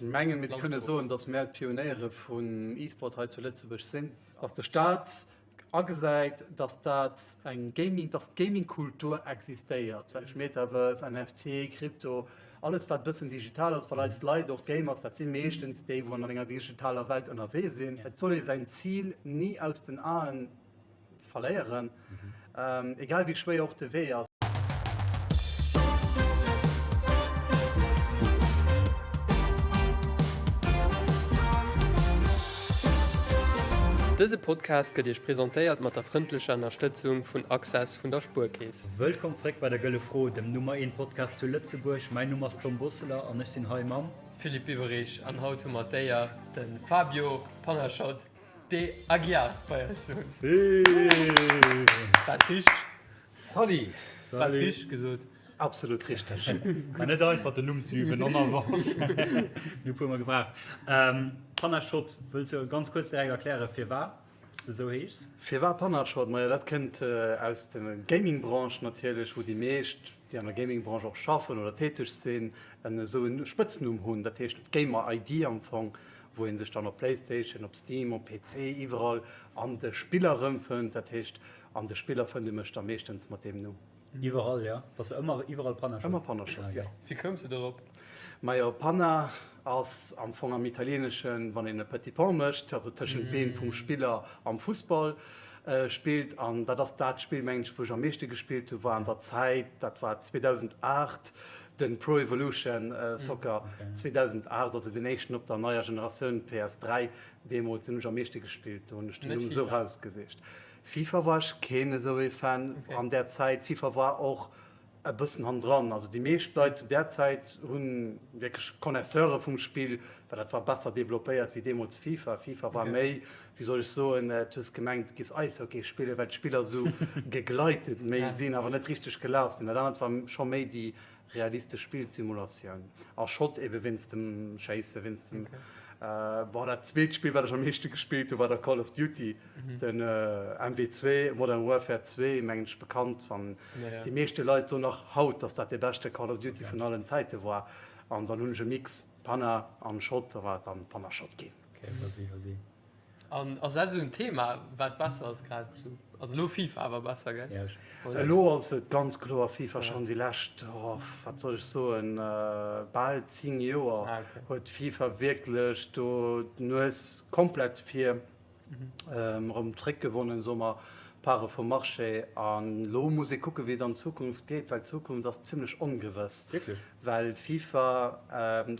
Mengen, mir kënne soen, datt mär d'Pionéiere vun E-Sport hei zu Lëtzebuerg sinn. Datt de Staat agesäit, datt dat eng Gaming, datt d'Gaming-Kultur existéiert, well Metaverse, NFT, Krypto, alles wat e bëssen digital ass, well eis Leit, och d'Gamers, dat si meeschtens déi, wou an enger digitaler Welt ënnerwee sinn. Et soll ee säin Zil ni aus den Aen verléieren, egal wéi schwéier och de Wee ass. Dëse Podcast gëtt Iech presentéiert mat der frëndlecher Ënnerstëtzung vun Access vun der Spuerkeess. Wëllkomm zréck bei der Gëlle Fro, dem Nummer eent Podcast zu Lëtzebuerg. Mäin Numm ass Tom Bosseler an ech sinn hei mam. Philippe Biberich an haut hu mer d'Éier de Fabio Panachot De Aguiar bei eis hunn. War richteg? Salut! War richteg gesot? Absolut richteg. War net einfach den Numm ze üben en avance. Mir hu puer mol gebraucht. Panachot, wëlls du ganz kuerz direkt erklären firwat s de esou heeschs? Firwat Panachot? Majo dat kënnt aus der Gaming-Branche natierlech, wou déi meescht déi an der Gaming-Branche och schaffen oder täteg sinn, en esou e Spëtznumm hunn. Dat heescht Gamer-ID am Fong. wou ee sech dann op Playstation, op Steam, op PC, iwwerall an de Spiller erëmfënnt. Dat heescht, an de Spiller fënnt ee mech da meeschtens mat deem Numm. Iwwerall, jo? Bass de ëmmer iwwerall Panna-Shot? Ëmmer Panna-Shot, jo. Wéi koums de dorop? Majo, Panna ass am Fong am Italieeneschen, wann een e Petit Pont mécht, also tëschent d'Been vum Spiller am Fussball spillt. An dat ass dat Spill, mengen ech, wou ech am meeschte gespillt hu war an der Zäit, dat war 2008, Den Pro Evolution Soccer 2008, also den éischten op der neier Generatioun PS3, deemools, deen hunn ech am meeschte gespillt, do hunn ech den Numm esou rausgesicht. FIFA war ech keen esou ee Fan an där Zäit, FIFA war och e bëssen hannendran, also déi meescht Leit zu där Zäit hunn wierklech Connaisseure vum Spill, well dat war besser developpéiert wéi deemools FIFA. FIFA war méi, wéi soll ech soen, du hues gemengt du giffs Eishockey spillen, well d'Spiller esou gegleitet méi sinn, awer net richteg gelaf sinn. Dat anert war scho méi déi realistesch Spillsimulatioun. A Schott ebe wéinst dem Schéissen, wéinst dem, bon, dat zweet Spill, wat ech am meeschte gespillt hu war da Call of Duty, den MW2, Modern Warfare 2, mengen ech bekannt, wann déi meeschte Leit soen nach haut, dass dat dee beschte Call of Duty vun allen Zäite war. An dann hunn ech e Mix Panna an Schott, da war et dann Panna-Schott ginn. Okay, vas-y, vas-y. An ass dat esou en Thema, wat besser ass grad? Ass elo FIFA awer besser, gell? Ja, ech. Elo ass et ganz kloer FIFA schonn déi lescht, oh, wat soll ech soen, bal 10 Joer Ah, okay. huet FIFA wierklech do d'Nues komplett vir erëm zréckgewonnen, soe mer, Pare vum Marché. An elo muss ee kucken, wéi et an Zukunft geet, well d'Zukunft ass zimmlech ongewëss. Wierklech? Well FIFA,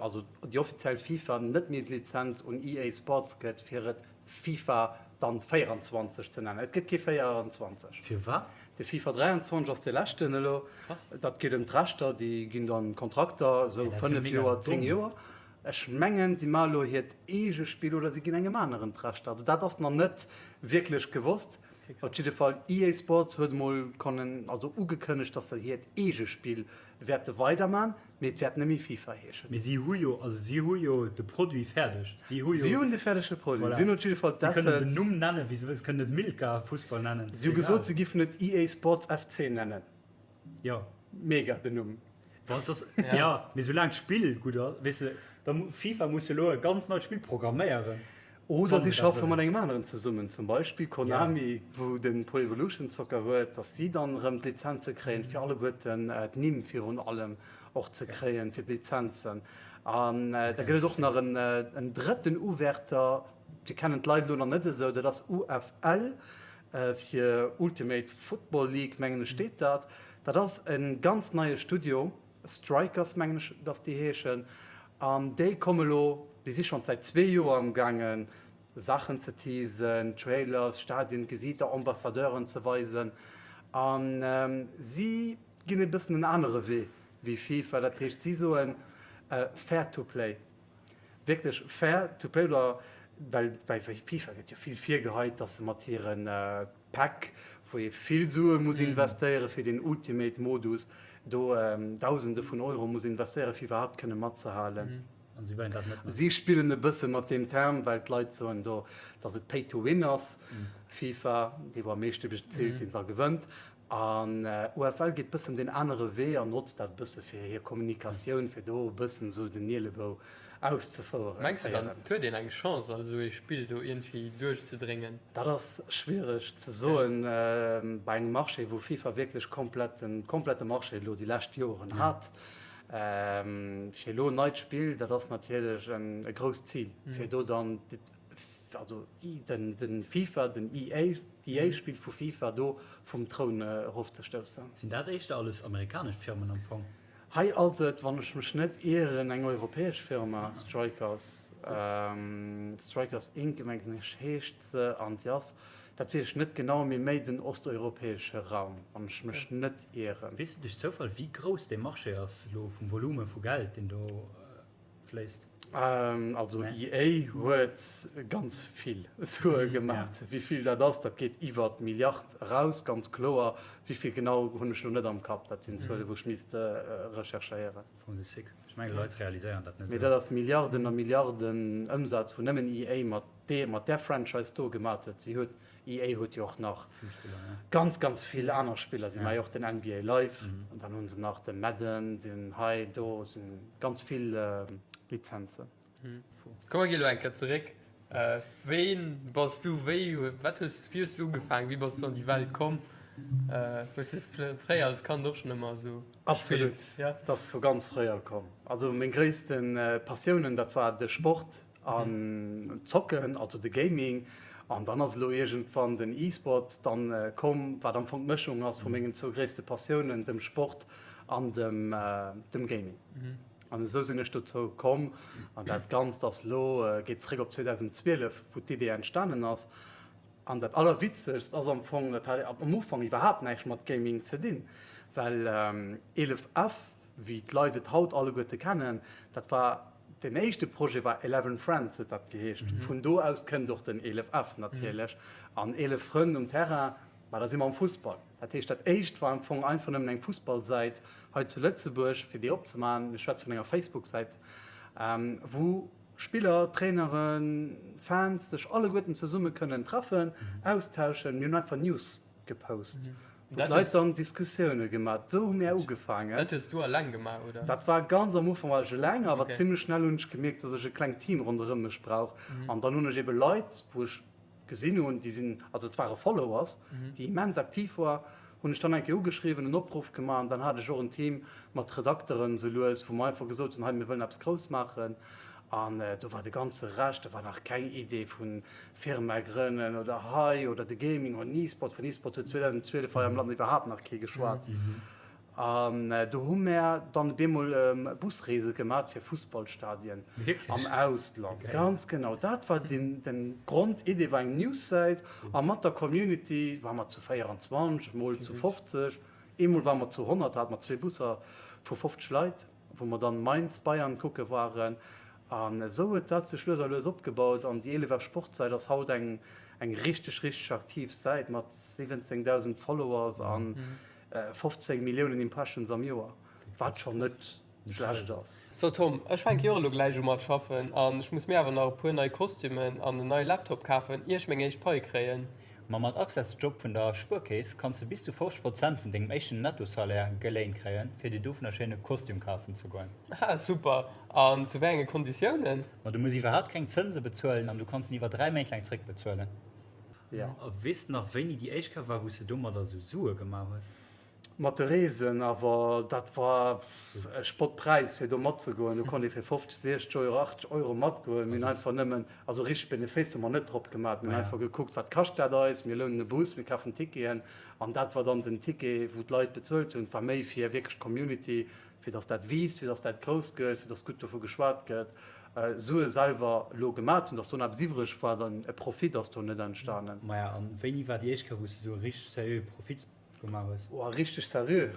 also déi offiziell FIFA net méi d'Lizenz un EA Sports gëtt, fir et FIFA dann 24 ze nennen. Et gëtt kee 24. Firwat? De FIFA 23 ass dee leschten elo. Krass. Dat geet ëm d'Rechter, déi ginn dann Kontrakter, esou 5 Joer, 10 Joer. Ech mengen, si maache elo hiert eege Spill oder si ginn engem aneren d'Rechter. Also dat ass nach net wierklech gewosst. Op jidde Fall, EA Sports huet emol konnen, also ugekënnegt, datt se hiert eege Spill wäerte weiderman, mee et wäert net méi FIFA heeschen. Mee si hu jo, also si hu jo de Produit fäerdeg. Si hu jo. Si hunn de fäerdege Produit. Voilà. Si hunn op jidde Fall Si kënnen den d'Assets. Numm nennen, wéi se wëllen. Si kënnen et Milka Fussball nennen. Si hu gesot, si giffen et EA Sports FC nennen. Jo. Mega den Numm. Bon, et ass, jo, mee soulaang d'Spill gutt ass, weess de, da FIFA muss jo elo e ganz neit Spill programméieren. Oder si schaffe mat engem aneren zesummen, zum Beispill Konami, wou de Pro Evolution Soccer huet, datt si dann erëm d'Lizenze kréien, fir alleguerten d'Nimm virun allem och ze kréien fir d'Lizenzen. An da gëtt et och nach en drëtten Uwärter, dee kennen d'Leit elo nach net esou, dat ass UFL, fir Ultimate Football League, mengen ech steet dat. Dat ass e ganz neie Studio. Strikers mengen ech dass déi heeschen, an déi komme lo, déi si schonn säit zwee Joer am gaangen Saachen ze teasen, Trailers, Stadien, Gesiiter, Ambassadeuren ze weisen, a si ginn e bëssen en anere Wee wéi FIFA, dat heescht si soen fair to play. Wierklech fair to play oder well bei FIFA gëtt jo vill virgeheit, dass se mat hire Päck, wou ee vill Sue muss investéiere fir den Ultimate Modus, do Dausende vun Euro muss investéiere fir iwwerhaapt kënne matzehalen. An si wëllen dat net maachen. Si spillen e bësse mat deem Term, well d'Leit soen do, dass et Pay to win ass, FIFA, dee wou am meeschte bezilt, deen da gewënnt. An UFL geet bëssen deen anere Wee an notzt dat bësse fir hir Kommunikatioun, fir do e bëssen esou den Nielebou. Auszefoueren. Mengs de dann, et huet een eng Chance an esou ee Spill do iergendwéi duerchzedréngen? Dat ass schwiereg ze soen bei engem Marché, wou FIFA wierklech komplett den komplette Marché elo déi lescht Joren hat. Fir elo en neit Spill, dat ass natierlech e grousst Zil, fir do dann also den FIFA, den EA, d'EA-Spill vu FIFA do vum Troun erofzestoussen. Sinn dat éischter alles amerikanesch Firmen am Fong? Hei ass et, wann ech mech net ieren, eng europäesch Firma, Strikers, Strikers Inc. Mengen ech heescht se, an déi ass, dat weess ech net genau, mee méi den osteuropäesche Raum, wann ech mech net ieren. Weess du duerch Zoufall, wéi grouss dee Marché ass elo vum Volume vu Geld, deen do fléisst? Also EA huet ganz vill Sue gemaat. Wéi vill dat ass, dat geet iwwer d'Milliard eraus, ganz kloer. Wéi vill genau hunn ech elo net am Kapp. Dat sinn Zuele wou ech misst recherchéieren. Ech mengen Leit realiséieren dat net esou. Mee dat ass Milliarden a Milliarden Ëmsaz wou nëmmen EA mat där Franchise do gemaat huet. Si huet EA huet jo och nach ganz ganz vill aner Spiller, si maache jo och den NBA Live an dann hu se nach de Madden, si hunn hei do si ganz vill Lizenzen. Komm mer gi elo eng Kéier zeréck. Ween bass du? Wéi wat hues wéi hues du ugefaangen? Wéi bass du an déi Welt komm? Hues du fréier als Kand och schonn ëmmer esou gespillt? Absolut, dat ass vu ganz fréier komm. Also meng gréisste Passiounen, dat war de Sport An Zocken, also de Gaming. An dann ass elo iergendwann den E-Sport dann komm, wat am Fong d'Mëschung ass vu mengen zwou gréisste Passiounen, dem Sport an dem dem Gaming. An esou sinn ech dozou komm. An dat Ganzt ass elo, geet zeréck op 2012, wou d'Idee entstanen ass. An dat Allerwitzegst ass am Fong, dat hat am Ufank iwwerhaapt näischt mat Gaming ze dinn, well 11F, wéi d'Leit et haut alleguerte kennen, dat war, deen éischte Projet war Eleven Friends huet dat geheescht. Vun do aus kënnt och den 11F natierlech. An 11 Frënn um Terrain, ma da si mer am Fussball. Dat heescht, dat éischt war am Fong einfach nëmmen eng Fussballsäit hei zu Lëtzebuerg, fir déi opzemaachen, ech schwätze vun enger Facebook-Säit, wou Spiller, Traineren, Fans sech alleguerten zesumme kënnen treffen, austauschen. Mir hunn einfach News gepost, wou d'Leit dann Diskussioune gemaach. Esou hu mir ugefaangen. Dat hues du eleng gemaach, oder? Dat war ganz am Ufank war ech eleng, awer zimmlech schnell hunn ech gemierkt, dass ech e klengt Team ronderëm mech brauch. An dann hunn ech ebe Leit, wou ech gesinn hunn, déi sinn, also et ware Followers, déi immens aktiv war, hunn ech dann eng Kéier ugeschriwwen, en Opruff gemaach an dann hat ech och en Team mat Redakteren esou lues, wou mer einfach gesot hunn, hei mir wëllen eppes grouss maachen an do war de ganze Rescht, do war nach keng Idee vu Firma grënnen oder hei oder de Gaming oder den E-Sport, vun E-Sport huet 2012 hei am Land iwwerhaapt nach kee geschwat. An do hu mär dann op eemol Busreese gemat fir Fussballstadien am Ausland. Ganz genau, dat war den, den Grondidee war eng Newssäit a mat der Community war mer zu 24, mol zu 50, eemol war mer zu 100, da hate mer zwee Busser vu 50 Leit, wou mer dann Mainz, Bayern kucke waren. An esou huet dat sech lues a lues opgebaut an déi Elever Sportsäit ass haut eng, eng richteg, richteg aktiv Säit mat 17.000 Followers an 15 Milliounen Impressions am Joer, wat schonn net schlecht ass. So Tom, ech fänke jo och elo gläich u mat schaffen an ech muss mir awer nach e puer nei Kostümen an en neie Laptop kafen ier ech meng éischt Pai kréien. Ma mat Access Job vun der Spuerkeess kanns de bis zu 50 Prozent vun dengem éischten Nettosalaire geléint kréien, fir dir dovunner schéine Kostüm kafen ze goen. Ah super, an zu wéi enge Konditiounen? Ma du muss iwwerhaapt keng Zënse bezuelen an du kanns en iwwer 3 Méint laang zréckbezuelen. Jo. A weess de nach wéini déi éischt Kéier war wou s de domadder sou Sue gemaach hues? Mat de Reesen, awer dat war e Spottpräis fir do matzegoen. Do konnt ee fir 50, 60 Euro, 80 Euro matgoen. Mir hunn einfach nëmmen, also richteg Benefice hu mer net drop gemaat, mir hunn einfach gekuckt, wat kascht dat eis, mir lounen e Bus, mir kafen Ticketen an dat war dann den Ticket wou d'Leit bezuelt hunn. Et war méi fir wierklech d'Community, fir datt dat wiisst, fir datt dat grouss gëtt, fir datt gutt dovu geschwat gëtt. Sue selwer elo gemat hunn, datt do nach eppes iwwreg war, dann e Profit ass do net entstanen. Maja, an wéini war déi éischt Kéier, wou s de sou e richteg seriöe Profit gemaach hues? Oh, richteg seriö,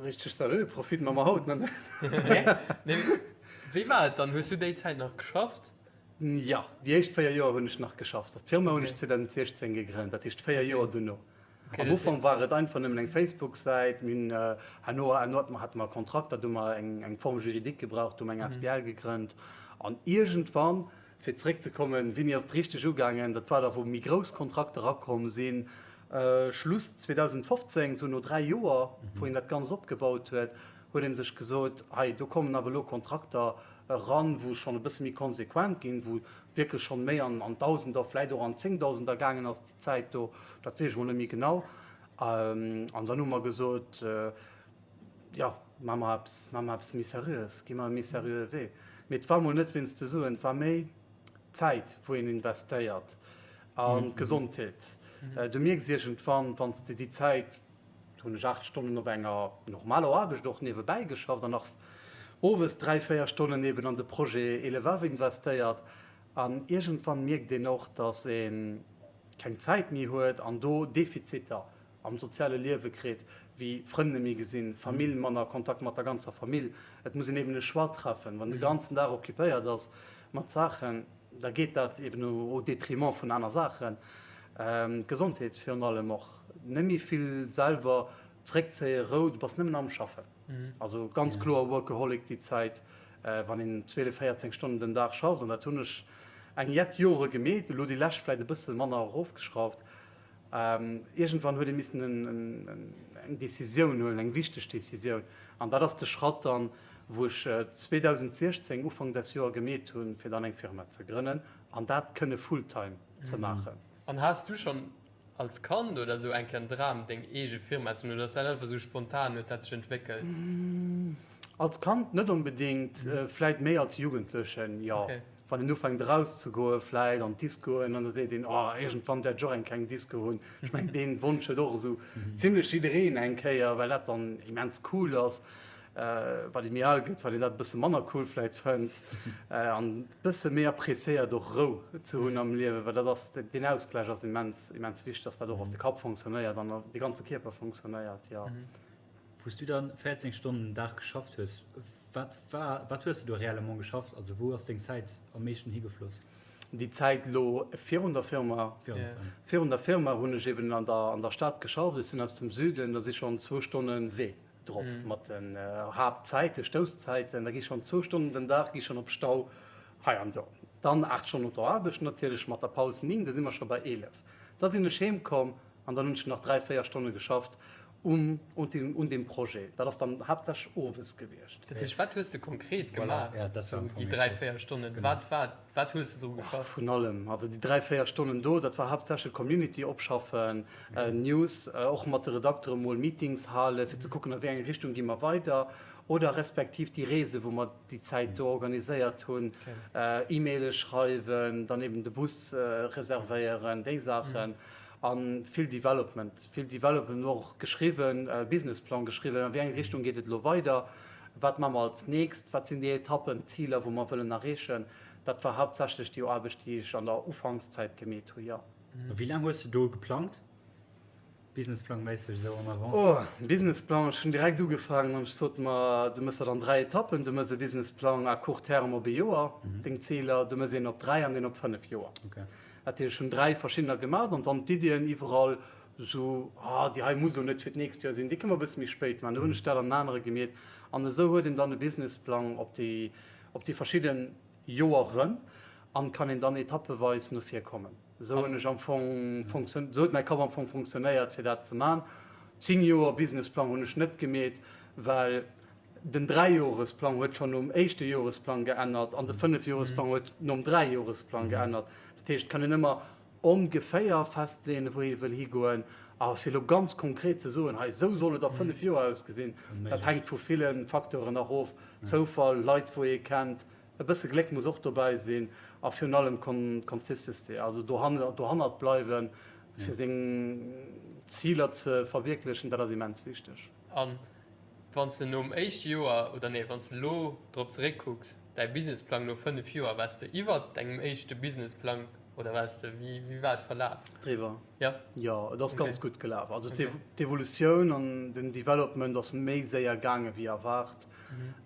richteg seriöe Profit ma mer haut net. Nee, wéi war et dann? Hues du déi Zäit nach geschafft? Jo, déi éischt 4 Joer hunn ech nach geschafft. D'Firma hunn ech 2016 gegrënnt, dat heescht 4 Joer duerno. Am Ufank war et einfach nëmmen eng Facebook-Säit. Mir hunn herno, herno hate mer Kontrakter, du hu mer eng, eng Forme juridique gebraucht, du hu mer eng asbl gegrënnt. An iergendwann, fir zeréckzekommen, wéini ass et richteg ugaangen, dat war da wou méi grouss Kontrakter erakomm sinn, Schluss 2015, sou no 3 Joer, wou een dat Ganzt opgebaut huet, huet ee sech gesot, hei do kommen awer elo Kontrakter. eran, wou ech schonn e bësse méi konsequent ginn, wou wierklech schonn méi an Dausender, vläit och an Zéngdausender gaangen ass déi Zäit do, dat weess ech mol net méi genau. An dann hu mer gesot, jo, maache mer eppes, maache mer eppes méi Seriöes, gi mer e méi seriöe Wee. Mee et war mol net wéinst de Suen, et war méi d'Zäit, wou een investéiert an d'Gesondheet. Du mierks iergendwann, wann s de déi Zäit, do hunn ech 8 Stonnen op enger normaler Aarbecht och niewebäi geschafft an nach owes 3, 4 Stonnen eben an de Projet Elevaf investéiert. An iergendwann mierkt een och, datt ee keng Zäit méi huet an do Defiziter am soziale Liewe kritt, wéi Frënn net méi gesinn, Famill, manner Kontakt mat der ganzer Famill. Et muss een eben e Choix treffen. Wann de ganzen Dag occupéiert ass mat Saachen, da geet dat eben au détriment vun aner Saachen. D'Gesondheet virun allem och. Net méi vill selwer zréckzéien, Rou, du bass nëmmen am Schaffen. Also ganz kloer Workaholic déi Zäit, wann een 12, 14 Stonnen den Dag schafft. An dat hunn ech eng jett Jore gemeet, elo déi lescht vläit e bësse manner erofgeschrauft. Iergendwann huet ee missen eng Decisioun huelen, eng wichteg Decisioun. An dat ass de Schratt dann, wou ech 2016, Ufank des Joer, gemeet hunn, fir dann eng Firma ze grënnen an dat kënne fulltime ze maachen. An has du schonn als Kand oder esou eng Kéier en Dram, deng eege Firma ze hunn, oder ass dat einfach esou spontan, huet dat sech entwéckelt? Als Kand net onbedéngt, vläit méi als Jugendlechen, jo. Wann een ufänkt erauszegoen, vläit an d'Discoen, an da seet een, oh, iergendwann wäert ech och eng kleng Disco hunn. Ech mengen, dee Wonsch huet och esou zimlech jiddereen eng Kéier, well dat dann immens cool ass. Wat ee méi al gëtt, wat een dat e bësse manner cool vläit fënnt an e bësse méi appreciéiert och Rou ze hunn am Liewen, well dat ass, deen Ausgläich ass immens, immens wichteg, dass dat och op de Kapp fonctionnéiert an de ganze Kierper fonctionnéiert, jo. Wou s du dann 14 Stonnen den Dag geschafft hues, wat war, wat hues de do réellement geschafft? Also wou ass deng Zäit am meeschten higefloss? Déi Zäit elo virun der Firma? Virun der Firma hunn ech eben an der, an der Stad geschafft. Ech sinn aus dem Süden, da si schonn zwou Stonne Wee drop mat den Haaptzäiten, Stousszäiten. Da gi schonn zwou Stonnen den Dag gi schonn op Stau hei an do. Dann 8 Stonnen op der Aarbecht natierlech mat der Paus 9, da si mer scho bei 11. Da sinn ech heem komm an dann hunn ech nach 3, 4 Stonne geschafft um un deem Projet. Dat ass dann haaptsächlech owes gewiescht. Dat heescht, wat hues de konkret gemaach déi 3, 4 Stonnen? Wat war, wat hues de dru geschafft? Vun allem. Also déi 3, 4 Stonnen do, dat war haaptsächlech Community opschaffen, News, och mat de Redaktere mol Meetings halen, fir ze kucken, a wéi eng Richtung gi mer weider, oder respektiv déi Reese wou mer déi Zäit do organiséiert hunn, E-Maile schreiwen, dann eben de Bus reservéieren, déi Saachen. A vill Development, vill Development och geschriwwen, Businessplang geschriwwen, a wéi eng Richtung geet et elo weider, wat maache mer als nächst, wat sinn déi Etappen, d'Ziler, wou mer wëllen erreechen. Dat war haaptsächlech déi Aarbecht, déi ech an der Ufankszäit gemeet hu, jo. A wéi laang hues de do geplangt, businessplang-méisseg esou en avance? Oh, Businessplang, ech hunn direkt ugefaangen an ech sot mer, du méchs dat an 3 Etappen, du méchs e Businessplang à court terme op ee Joer, deng Ziler, du méchs een op 3 an een op 5 Joer. Dat heescht, ech hunn 3 verschiddener gemaach an dann d'Iddien iwwerall esou, ah, déi hei muss elo net fir d'nächst Joer sinn, déi kënne mer e bësse méi spéit maachen. Du hunn ech dat an en anere gemeet an esou huet een dann e Businessplang op déi, op déi verschidde Joeren an kann een dann etappeweis no vir kommen. Esou hunn ech am Fong fonctioun, esou huet mäi Kapp am Fong fonctionnéiert fir dat ze man. 10 Joer Businessplang hunn ech net gemeet, well den Dräijoresplang huet schonn nom éischte Joresplang geännert an de Fënnefjoresplang huet nom Dräijoresplang geännert. Dat heescht, et kann een ëmmer ongeféier festleeën, wou ee wëll higoen. A fir elo ganz konkret ze soen, hei esou soll et a 5 Joer ausgesinn, dat hänkt vu ville Facteuren nach of, Zoufall, Leit wou ee kennt, e bësse Gléck muss och dobäi sinn a virun allem Consistesty, also dohannert bleiwen, fir seng Ziler ze verwierklechen, dat ass immens wichteg. A wann s de nom éischte Joer, oder nee, wann s de elo drop zeréckkucks, däi Businessplang no 5 Joer, waars de iwwert dengem éischte Businessplang oder waars de, wéi, wéi war et verlaf? Driwwer. Ja? Jo, et ass ganz gutt gelaf. Also d'Evolutioun an den Development ass méi séier gaange wéi erwaart.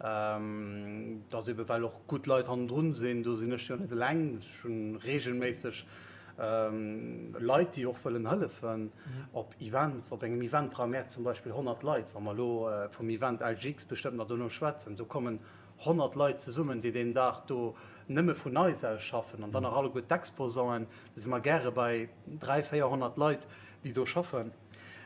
Et ass ebe well och gutt Leit hannendrun sinn, do sinn ech jo net eleng, ech hu reegelméisseg Leit, déi och wëllen hëllefen op Events. Op engem Event brauche mär zum Beispill 100 Leit. Wa mer elo vum Event LGX bestëmmt nach dono schwätzen, do kommen 100 Leit zesummen, déi deen Dag do nëmme vun eis aus schaffen an dann nach alleguer d'Exposanten. Da si mer gäre bei 300, 400 Leit, déi do schaffen.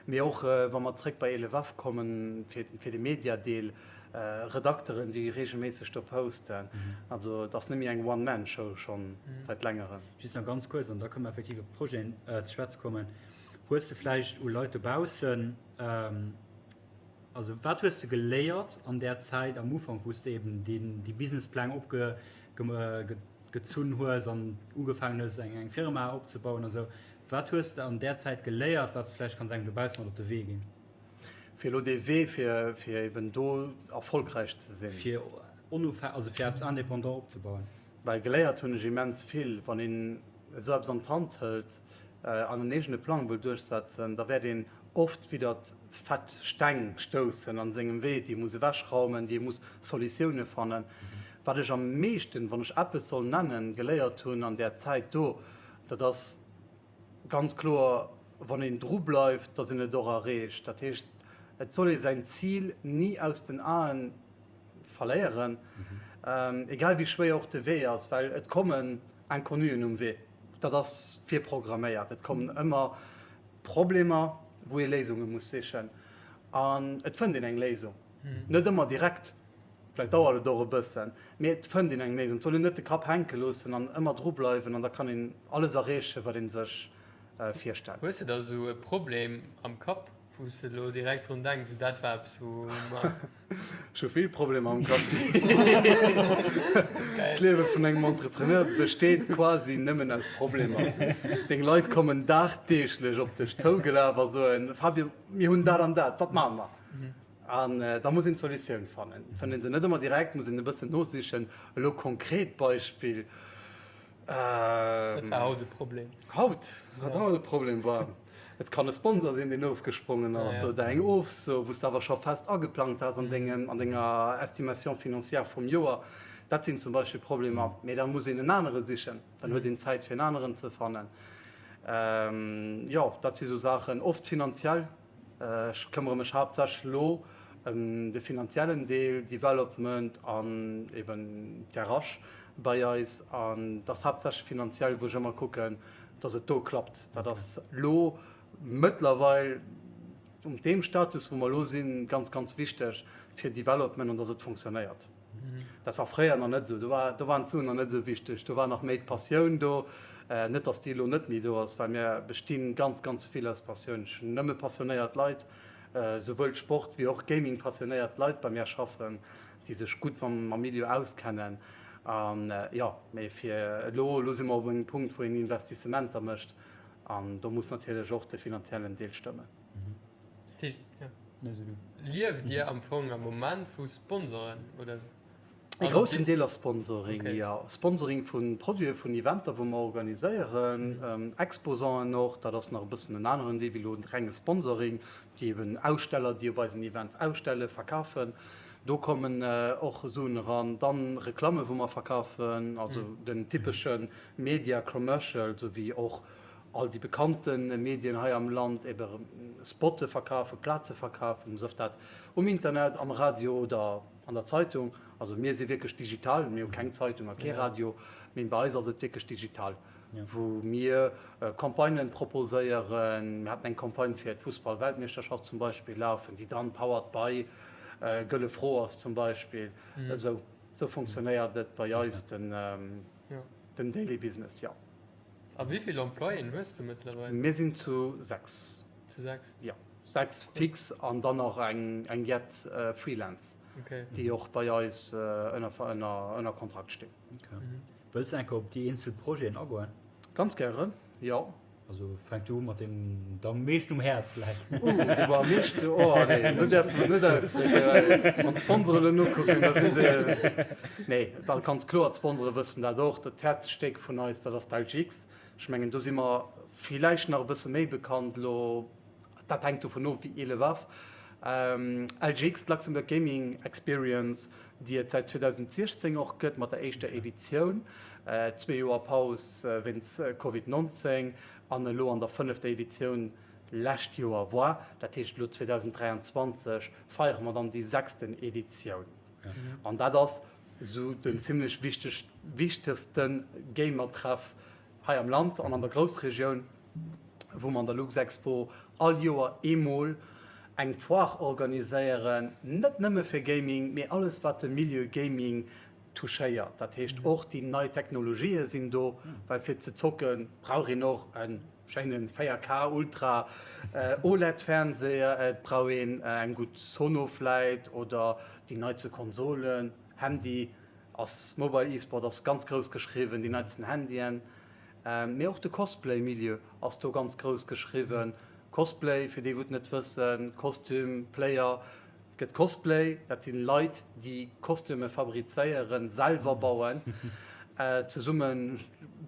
Mee och wa mer zréck bei Elevaf kommen, fir de Mediadeel. Redakteren, déi reegelméisseg do posten. Also et ass net méi eng One-Man-Show schonn säit längerem. Just nach ganz kuerz, an da kënne mer effektiv op d'Projeten ze schwätze kommen. Hues de vläicht u Leit dobaussen, also wat hues de geléiert an där Zäit am Ufank, wou s de eben déi Businesspläng opgezunn hues an ugefaangen hues eng Firma opzebauen a sou? Wat hues de an där Zäit geléiert, wat s de vläicht kanns engem dobaussen mat op de Wee ginn? Fir elo dee Wee, fir fir eben do erfolgräich ze sinn. Fir onofhängeg, also fir eppes indépendant opzebauen. Well geléiert hunn ech immens vill. Wann een esou eppes an d'Hand hëlt an en eegene Plang wëll duerchsetzen, da wäert een oft widdert fett Steng stoussen an sengem Wee, déi ee muss ewechraumen, déi ee muss Solutioune fannen. Wat ech am meeschten, wann ech eppes soll nennen, geléiert hunn an där Zäit do, dat ass, Ganz kloer, wann een dru bleift, dass een et och erreecht. Dat heescht, et soll ee säin Zil ni aus den Aen verléieren, egal wéi schwéier och de Wee ass, well et kommen Inconnuen um Wee. Dat ass virprogramméiert. Et kommen ëmmer Problemer, wou ee Léisunge muss sichen. An et fënnt een eng Léisung. Net ëmmer direkt. Vläicht dauert et och e bëssen, mee et fënnt een eng Léisung. Et soll een net de Kapp hänke loossen an ëmmer dru bleiwen an da kann een alles erreechen, wat ee sech virstellt. Hues de da sou e Problem am Kapp, wou s de elo direkt drun denks, sou dat war eppes wou mer. Ech hu vill Problemer am Kapp. D'Liewe vun engem Entrepreneur besteet quasi nëmmen aus Problemer. Deng Leit kommen dagdeeglech op dech zougelaf a soen, Fabio, mir hunn dat an dat, wat maache mer? An da muss een d'Solutioun fannen. Fënnt ee se net ëmmer direkt, muss een e bëssen nosichen. Elo konkret Beispill. Wat war haut e Problem? Haut? Wat haut e Problem war? Et kann e Sponsor sinn, deen ofgesprongen ass oder eng Ofso, wou s de awer scho fest ageplangt has an dengem, an denger Estimation financière vum Joer. Dat sinn zum Beispill Problemer. Mee da muss een en anere sichen. Dann huet een Zäit, fir en aneren ze fannen. Jo, dat si sou Saachen, oft finanziell. Ech këmmere mech haaptsächlech elo ëm de finanziellen Deel, Development an eben d'RH bei eis. An et ass haaptsächlech finanziell, wou ech ëmmer kucken, dass et do klappt. Dat ass elo mëttlerweil um deem Status, wou mer elo sinn, ganz, ganz wichteg fir Development an dass et fonctionnéiert. Dat war fréier nach net esou. Do war, do waren d'Suen nach net esou wichteg. Do war nach méi d'Passioun do. Net, datt déi elo net méi do ass, well mir bestinn ganz, ganz vill aus Passioun. Ech hunn nëmme passionéiert Leit, souwuel Sport wéi och Gaming-passionéiert Leit bei mär schaffen, déi sech gutt mam, mam Milieu auskennen. An jo, mee fir elo, elo si mer op engem Punkt, wou een Investissementer mécht an do muss natierlech och de finanziellen Deel stëmmen. Lieft Dir am Fong am Moment vu Sponsoren oder? E groussen Deel ass Sponsoring, jo. Sponsoring vu Produiten, vun Eventer wou mer organiséieren, Exposanten och, dat ass nach e bëssen en aneren Deel wéi elo de renge Sponsoring, déi eben Aussteller, déi op eisen Events ausstellen, verkafen. Do kommen och Suen eran. Dann Reklamme wou mer verkafen, also den typesche Media Commercial, esou wéi och all déi bekannte Medien hei am Land ebe Spotte verkafen, Plaze verkafen, sief dat um Internet, am Radio oder an der Zeitung. Also mir si wierklech digital, mir hu keng Zeitung a kee Radio, mee bei eis ass et wierklech digital, wou mir Campagnen proposéieren. Mir haten eng Campagne fir d'Fussball-Weltmeeschterschaft zum Beispill lafen, déi dann powered by Gëlle Fro ass zum Beispill. Esou funktionéiert et bei eis, den Daily Business, jo. A wéi vill Employéen hues de mëttlerweil? Mir sinn zu 6. Zu 6? Jo, 6 fix an dann nach eng eng jett Freelance, déi och bei eis ënner ënner Kontrakt stinn. Okay. Wëlls de eng Kéier op déi eenzel Projeten agoen? Ganz gären, jo. Also fänk du u mat deem der am meeschten um Häerz läit. Uh, dee wou am meeschten, oh nee, esou däerfs de mech net ausdrécken, well wann d'Sponsoren elo nokucken, da si se, nee, da ganz kloer, d'Sponsore wëssen dat och, dat Häerzstéck vun eis, dat ass d'LGX. Ech mengen, do si mer villäicht nach e bësse méi bekannt elo, dat hänkt dovun of, wéi 11 ass. LGX, d'Luxembourg Gaming Experience, déi et säit 2016 och gëtt, mat der éischter Editioun, zwee Joer Paus wéinst Covid 19, an elo an der fënnefter Editioun lescht Joer war. Dat heescht elo 2023 feiere mer dann déi sechsten Editioun. An dat ass esou den zimlech wichteg, wichtegste Gamertreff hei am Land an an der Groussregioun, wou mer an der Luxexpo all Joer eemol. eng Foire organiséieren, net nëmme fir Gaming, mee alles wat de Milieu Gaming touchéiert. Dat heescht och déi nei Technologië sinn do, well fir ze zocke brauch een och e schéine 4K Ultra OLED Fernseher, et brauch een eng gutt Sono vläit oder déi neitste Konsolen, Handy ass, Mobile Esport ass ganz grouss geschriwwen, déi neitsten Handyen. Mee och de Cosplay-Milieu ass do ganz grouss geschriwwen. Cosplay, fir déi wou et net wëssen, Kostüm, Player, et gëtt Cosplay, dat si Leit déi Kostüme fabrizéieren, selwer bauen, zesumme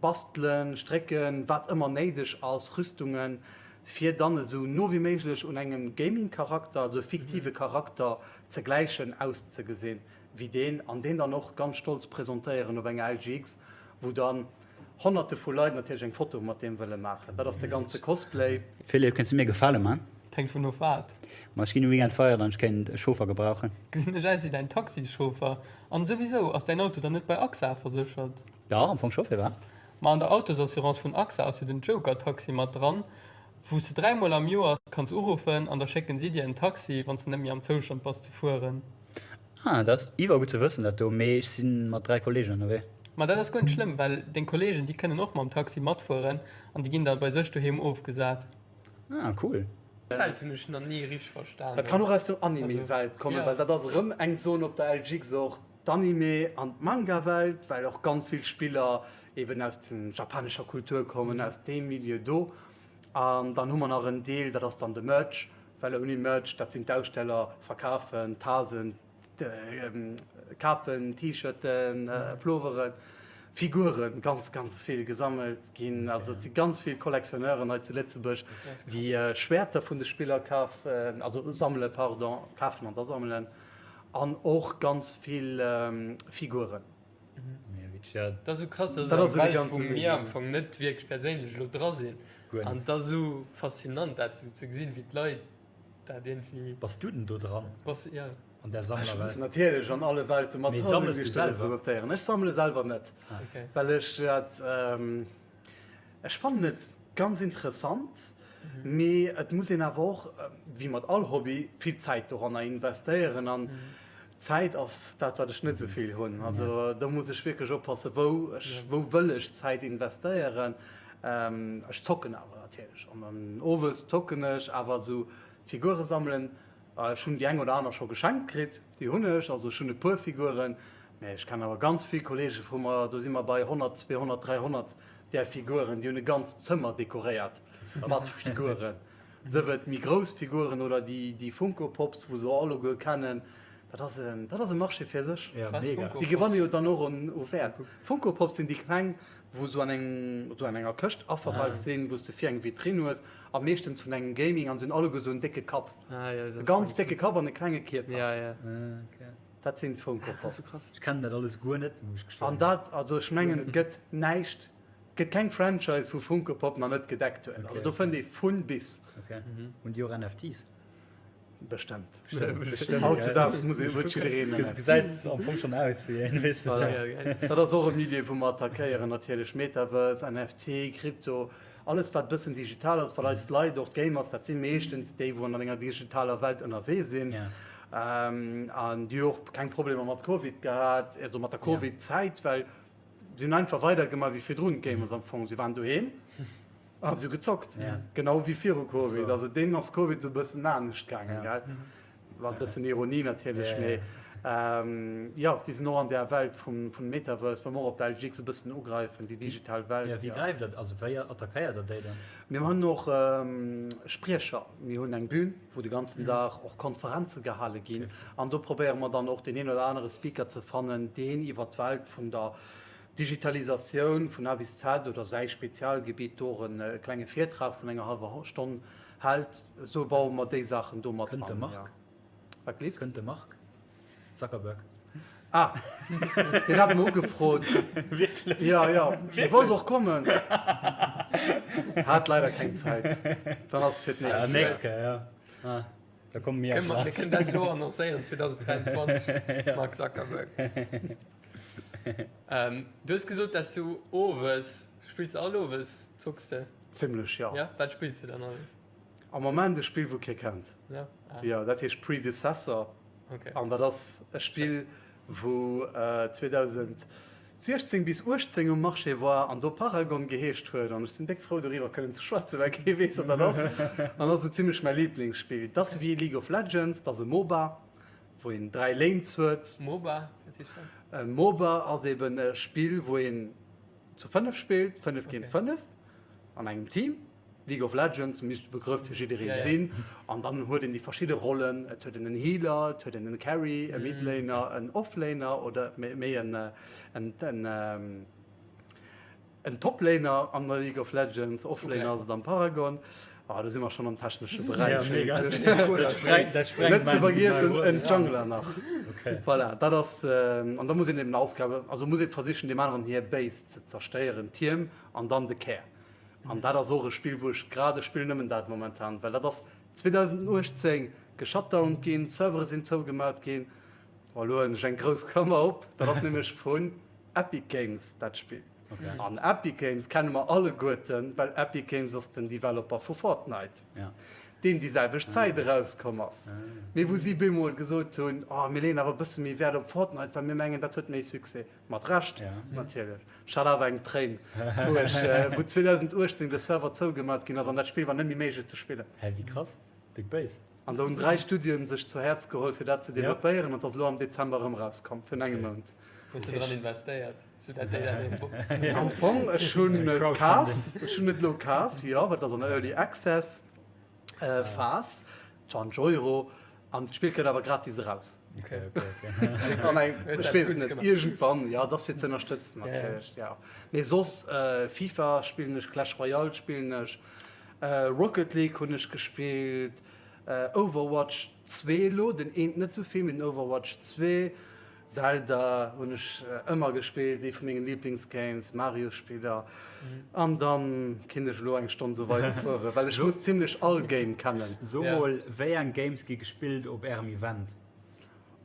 bastelen, strécken, wat ëmmer néideg ass, Rüstungen, fir dann esou no wéi méiglech un engem Gaming-Charakter, also fiktive Charakter, ze gläichen, auszegesinn wéi deen, an deen dann och ganz stolz presentéieren op enger LGX, wou dann Honnerte vu Leit natierlech eng Foto mat deem wëlle maachen. Dat ass de ganze Cosplay. Philippe, kéints du mir Gefale man? Et hänkt vun of wat. Ma ech ginn de Weekend feieren an ech kéint e Chauffer gebrauchen. Gesinn ech aus wéi däin Taxischauffer? An souwisou, ass däin Auto dann net bei AXA verséchert? Dach, am Fong scho, firwat? Ma an der Autosassurance vun AXA ass jo den Joker-Taxi mat dran, wou s de dräimol am Joer kanns uruffen an da schécken si dir en Taxi, wann s de net méi am Zoustand bass ze fueren. Ah, dat ass iwwer gutt ze wëssen dat do, mee ech si mat 3 Kollegen ënnerwee. Ma dat ass guer net schlëmm, well deng Kollegen, déi kënnen och mam Taxi matfueren an déi ginn da bei sech doheem ofgesat. Ah, cool. Welt hunn ech nach ni richteg verstanen. Dat kann och aus der Anime-Welt kommen, well dat ass erëm eng Zon op der LGX och, d'Anime an d'Manga-Welt, well och ganz vill Spiller eben aus dem japanescher Kultur kommen, aus deem Milieu do. An dann hu mer nach en Deel, dat ass dann de Merch, Well ouni Merch, dat sinn d'Aussteller, verkafen Tasen, Kapen, T-Shirten, Ploveren, Figuren, ganz ganz vill gesammelt ginn. Also et si ganz vill Collectionneuren hei zu Lëtzebuerg, déi Schwäerter vun de Spiller kafen, also sammele pardon, kafen an da sammelen an och ganz vill Figuren. Dat ass esou krass, dat ass esou eng Welt, wou mir am Fong net wierklech perséinlech elo dra sinn. An et ass esou faszinant, dat esou ze gesinn, wéi d'Leit dat iergendwéi. Bass du denn do dran? Bass, ja. An där Sammlerwelt? Ech muss natierlech an alle Welte mat dra sinn, déi ech do representéieren. Ech sammele selwer net, well ech dat, ech fannen et ganz interessant, mee et muss een awer och, wéi mat all Hobby, vill Zäit doranner investéieren. An Zäit ass dat, wat ech net esou vill hunn. Also do muss ech wierklech oppassen, wou ech, wou wëll ech Zäit investéieren. Ech zocken awer natierlech an dann owes zocken ech awer esou Figure sammelen. Ech hunn déi eng oder aner scho geschenkt kritt, déi hunn ech, also ech hunn e puer Figuren, mä ech kennen awer ganz vill Kollege vu mer, do si mer bei 100, 200, 300 där Figuren, déi hunn e ganzt Zëmmer dekoréiert mat Figuren. Sëf et méi grouss Figuren oder déi Funko Pops, wou se alleguer kennen, dat ass en, dat ass e Marché fir sech. Déi gewanne jo dann och u Wäert. Funko Pops sinn déi kleng, wou sou an engem, sou an enger Këscht averpakt sinn, wou s de vir eng Vitrinn hues a meeschtens vun engem Gaming an se hunn alleguer sou en décke Kapp, e ganz décke Kapp an e klenge Kierper. Dat sinn d'Funko Pops. Ech kennen dat alles guer net, muss ech gestoen. An dat, also ech mengen, et gëtt näischt. Gëtt keng Franchise wou Funko Pop nach net gedeckt huet. Also do fënnt ee vun bis. Ok. Hunn déi och NFTs? Bestëmmt. Hautzedaags muss ee huet jiddereen en NFT. Gesäit am Fong schonn aus wéi een, weess de. Dat ass och e Milieu wou mer attackéieren natierlech, Metaverse, NFT, Krypto, alles wat e bëssen digital ass, well eis Leit, och d'Gamers, dat si meeschtens déi wou an enger digitaler Welt ënnerwee sinn an déi hu och keng Problemer mat Covid gehat, also mat der Covid-Zäit, well Si hunn einfach weidergemaach wéi virdrun, d'Gamers am Fong. Si waren doheem a si hu gezockt, genau wéi viru Covid. Also deenen ass Covid esou e bëssen anescht gaangen, gell? Mat e bëssen Ironie natierlech, mee jo, déi sinn och an där Welt vum Metaverse, wou mer och op der LGX e bëssen ugräifen, déi digital Welt. Jo, wéi gräift Der, also wéi attackéiert Der déi dann? Mir hunn och Spriecher, mir hunn eng Bühn, wou de ganzen Dag och Konferenze gehale ginn. An do probéiere mer dann och deen een oder anere Speaker ze fannen, deen iwwer d'Welt vun der Digitalisatioun vun A bis Z oder säi Spezialgebitt do och e klenge Virtrag vun enger hallwer Stonn hält. Esou baue mer déi Saachen do mat an. Kënnt de Marc? Wat gleeft? Kënnt de Marc Zuckerberg? Ah, deen hat mer ugefrot. Wierklech? Jo, jo, dee wollt och kommen. Hat leider keng Zäit. Dann ass et fir d'nächst Joer. Nächst Kéier, jo. Ah, da komme mir op Plaz. Mir kënnen dat elo annoncéieren, 2023, Mark Zuckerberg. Du hues gesot, dass du owes, spills de all owes, zocks de? Zimlech, jo. Ja, wat spills de dann alles? Am Moment e Spill wou kee kennt. Jo, dat heescht Predecessor an dat ass e Spill wou 2016 bis 18 um Marché war an do Paragon geheescht huet an ech sinn déck frou doriwwer kënnen ze schwätzen, well kee weess wat dat ass an ass esou zimmlech mäi Liblingsspill. Dat ass wéi League of Legends, dat ass e MOBA wou een 3 Lanes huet. MOBA, wat heescht dat? E MOBA ass eben e Spill wou een zu 5 spillt, 5 géint 5 an engem Team. League of Legends misst e Begrëff fir jiddereen sinn. An dann huet een déi verschidde Rollen, et huet een en Healer, et huet een en Carry, e Midlaner, en Offlaner oder méi en en Toplaner an der League of Legends. Offlaner ass et am Paragon. Ah, do si mer schonn am technesche Beräich. Net ze vergiessen en Jungler nach. Voilà, dat ass, an da muss een eben Aufgabe, also muss ee versichen deem aneren hir Base ze zerstéieren, Tierm an dann de Kär. An dat ass och e Spill, wou ech grad, ech spillen nëmmen dat momentan, well dat ass 2018 geshutdownt ginn, d'Servere sinn zougemat ginn. Oh, elo huelen ech eng grouss Klammer op, dat ass nämlech vun Epic Games, dat Spill. An Epic Games kenne mer alleguerten, well Epic Games ass den Developer vu Fortnite, deen déi selwecht Zäit erauskomm ass, mee wou si bemol gesot hunn, oh, mir leeën awer e bësse méi Wäert op Fortnite, well mir mengen, dat huet méi Succès. Mat Recht natierlech. Ech hat awer eng Tréin, wou ech, wou 2018 de Server zougemat ginn ass an dat Spill war net méi méiglech ze spillen. Hä, wéi krass, déck béis. An do hunn 3 Studioen sech zu Häerz geholl fir dat ze developpéieren an et ass elo am Dezember erëm erauskomm, virun engem Mount. Hues de dran investéiert, sou dat déi dat erëm. Am Fong, ech hunn et kaf, ech hunn et elo kaf, jo, well et ass an der Early Access Phas, 20 Euro, An d'Spill kënnt awer gratis eraus. Okay, okay, okay. An eng, ech weess et net, iergendwann, jo, et ass fir ze ënnerstëtzen natierlech, jo. Mee soss, FIFA spillen ech, Clash Royale spillen ech, Rocket League hunn ech gespillt, Overwatch 2 elo, den eent net esou vill, mee den Overwatch 2. Zelda hunn ech ëmmer gespillt, ee vu mengen Liblingsgames, Mario-Spiller. An dann kinnt ech elo eng Stonn sou weider fueren, well ech muss zimlech all Game kennen. So mol, wéi eng Games gi gespillt op ärem Event?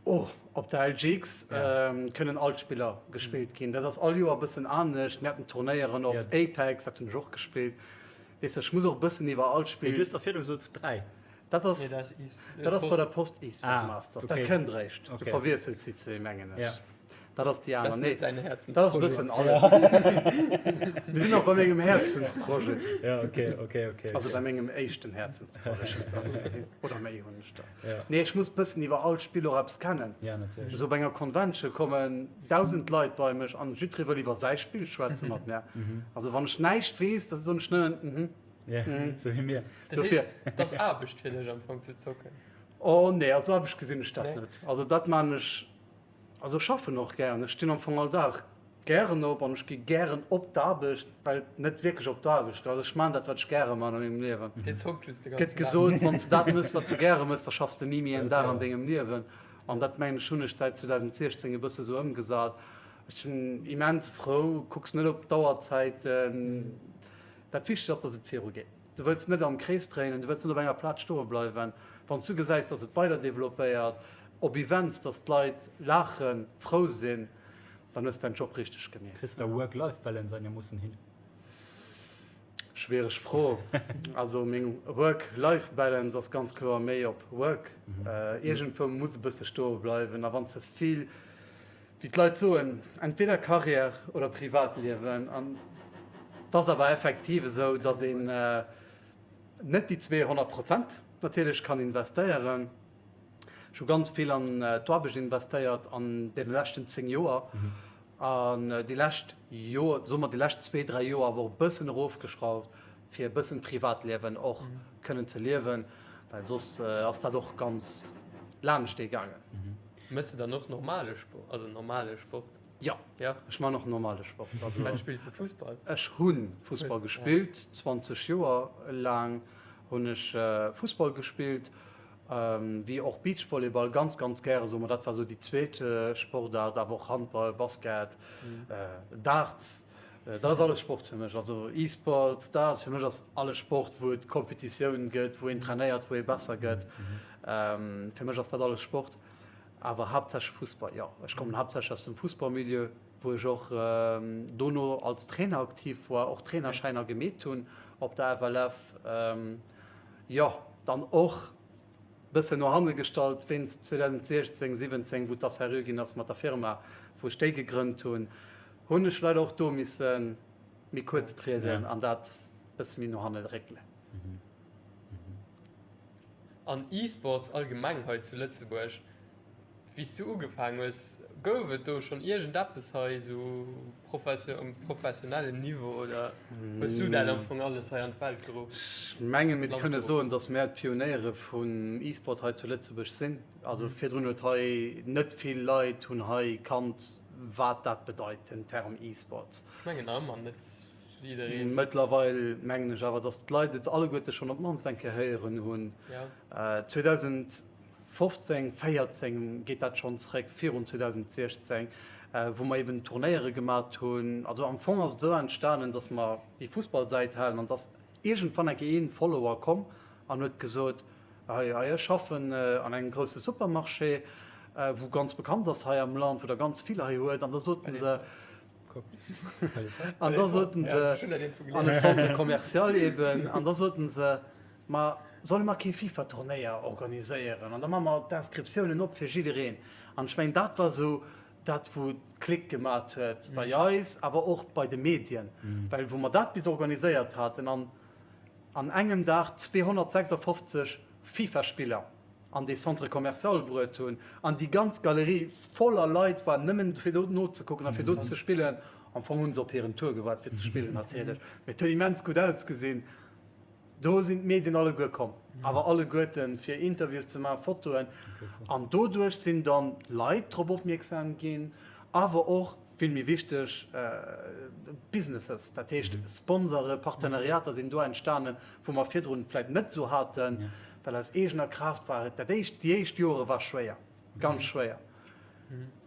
Oh, op der LGX kënnen all d'Spiller gespillt ginn. Dat ass all Joer e bëssen anescht. Mir haten Turnéieren op Apex, dat hunn ech och gespillt. Weess de, ech muss och e bëssen iwwer all Spill. Mee du hues der virdu gesot 3. Dat ass, dat ass bei der Post eSport Masters. Dat kënnt eréischt. Du verwiesselt si zwee, mengen ech. Dat ass déi aner. Nee, dat ass e bëssen alles. Mir sinn och bei mengem Häerzensprojet. Ja, okay, okay, okay. Also bei mengem éischten Häerzensprojet. Ech hunn der zwee oder méi hunn ech der. Nee, ech muss bëssen iwwer all Spill och eppes kennen. Ja, natierlech. Esou op enger Convention kommen 1.000 Leit bei mech an jiddweree wëll iwwer säi Spill schwätze mat mär. Also wann ech näischt weess, da soen ech nëmmen, mhm. Ja, mm. so wéi mir. Dofir. Dat ass Aarbecht fir dech am Fong ze zocken. Oh nee, als Aarbecht gesinn ech dat nee. net. Also dat man ech also schaffen och gären. Ech stinn am Fong all Dag gären op an ech gi gären op d'Aarbecht, well net wierklech op d'Aarbecht. Also ech man dat wat ech gäre man a mengem Liewen. Dir zockt just de ganzen Dag. Gëtt gesot, wann s de dat mëss wat s de gäre mëss, da schaffs de ni méi en Dag an dengem Liewen. An dat mengen ech hunn ech säit 2016 e bësse sou ëmgesat. Ech sinn immens frou, kucks net op d'Auerzäiten. Dat Wichtegst ass, dass et viru geet. Du wëlls net am Krees dréinen, du wëlls net op enger Plaz stoe bleiwen. Wann s du gesäis, dass et weider developpéiert, op Events, dass d'Leit laachen, frou sinn, dann hues däin Job richteg gemeet. Kriss de Work-Life-Balance einermoossen hin? Schwiereg Fro. Also meng Work-Life-Balance ass ganz kloer méi op Work. Iergendwou muss e bësse stoe bleiwen a wann ze vill Wéi d'Leit soen, entweder Carrière oder Privatliewen. An et ass awer effektiv esou, datt een net déi 200 Prozent natierlech kann investéieren. Ech hu ganz vill an d'Aarbecht investéiert an deene leschten 10 Joer. An déi lescht Joer, soe mer déi lescht zwee, dräi Joer awer och e bëssen erofgeschrauft, fir e bëssen Privatliewen och kënnen ze liewen, well soss ass dat och ganz laanscht ee gaangen. Mëss de dann och normale Sport, also normale Sport? Jo, ja. Ech man och normale Sport. Also, Wat spills de? Fussball? Ech hu Fussball gespillt, 20 Joer laang hunn ech Fussball gespillt, wéi och Beachvolleyball ganz, ganz gäre, soe mer. Dat war sou déi zweet Sportaart, awer och Handball, Basket, Darts. Dat ass alles Sport fir mech. Also E-Sports, Darts, fir mech ass alles Sport, wou et Competitioun gëtt, wou een trainéiert, wou ee besser gëtt. Fir mech ass dat alles Sport. Awer haaptsächlech Fussball, jo. Ech kommen haaptsächlech aus dem Fussballmilieu, wou ech och dono als Trainer aktiv war, och Trainerschäiner gemeet hunn op der FLF. Jo, dann och bëssen no hanne gestallt wéinst 2016, 17, wou et da seriö ginn ass mat der Firma, wou ech déi gegrënnt hunn, hunn ech leider och do misse méi kuerz trieden an dat bësse méi no hanne réckelen. An E-Sports allgemeng hei zu Lëtzebuerg, Wéi s du ugefaang hues, gouf et do schonn iergendeppes hei esou um professionellen Niveau oder hues du dat am Fong alles hei an d'Welt geruff? Ech mengen, mir kënne soen, datt mär d'Pionéiere vum E-Sport hei zu Lëtzebuerg sinn. Also virdrun huet hei net vill Leit hunn hei kannt, wat dat bedeit, den Term E-Sports. Ech mengen nach ëmmer net jiddereen. Mëttlerweil mengen ech awer, datt d'Leit et alleguerte schonn op d'mannst eng Kéier héieren hunn. 2000. 15, 14 geet dat schonn zréck, virun 2016, wou mer eben Turnéiere gemat hunn. Also am Fong ass et esou entstanen, datt mer déi Fussballsäit halen an datt iergendwann eng Kéier een Follower komm an huet gesot, hei hei ech schaffen an engem grousse Supermarché, wou ganz bekannt ass hei am Land, wou der ganz vill hei huet an da soten se, an da soten se an e Centre commercial eben an da soten se, Ma solle mer kee FIFA-Turnéier organiséieren an da maache mer d'Inscriptiounen op fir jiddereen. An ech mengen, dat war esou dat, wou d'Klick gemat huet bei eis, awer och bei de Medien, well wou mer dat bis organiséiert haten an an engem Dag 256 FIFA-Spiller an dee Centre commercial bruet hunn an déi ganz Galerie voller Leit war, nëmmen fir do nozekucken a fir do ze spillen. Am Fong hu se op hiren Tour gewaart fir ze spillen natierlech, mee et huet immens gutt ausgesinn. Do sinn d'Medien alleguer komm, awer alleguerten, fir Interviews ze maachen, Fotoen. An doduerch sinn dann Leit drop opmierksam ginn, awer och, vill méi wichteg, Businesses, dat heescht Sponsore, Partenariater sinn do entstanen, wou mer virdrun vläicht net esou haten, well aus eegener Kraaft war et dat éischt, déi éischt Jore war schwéier. Ganz schwéier.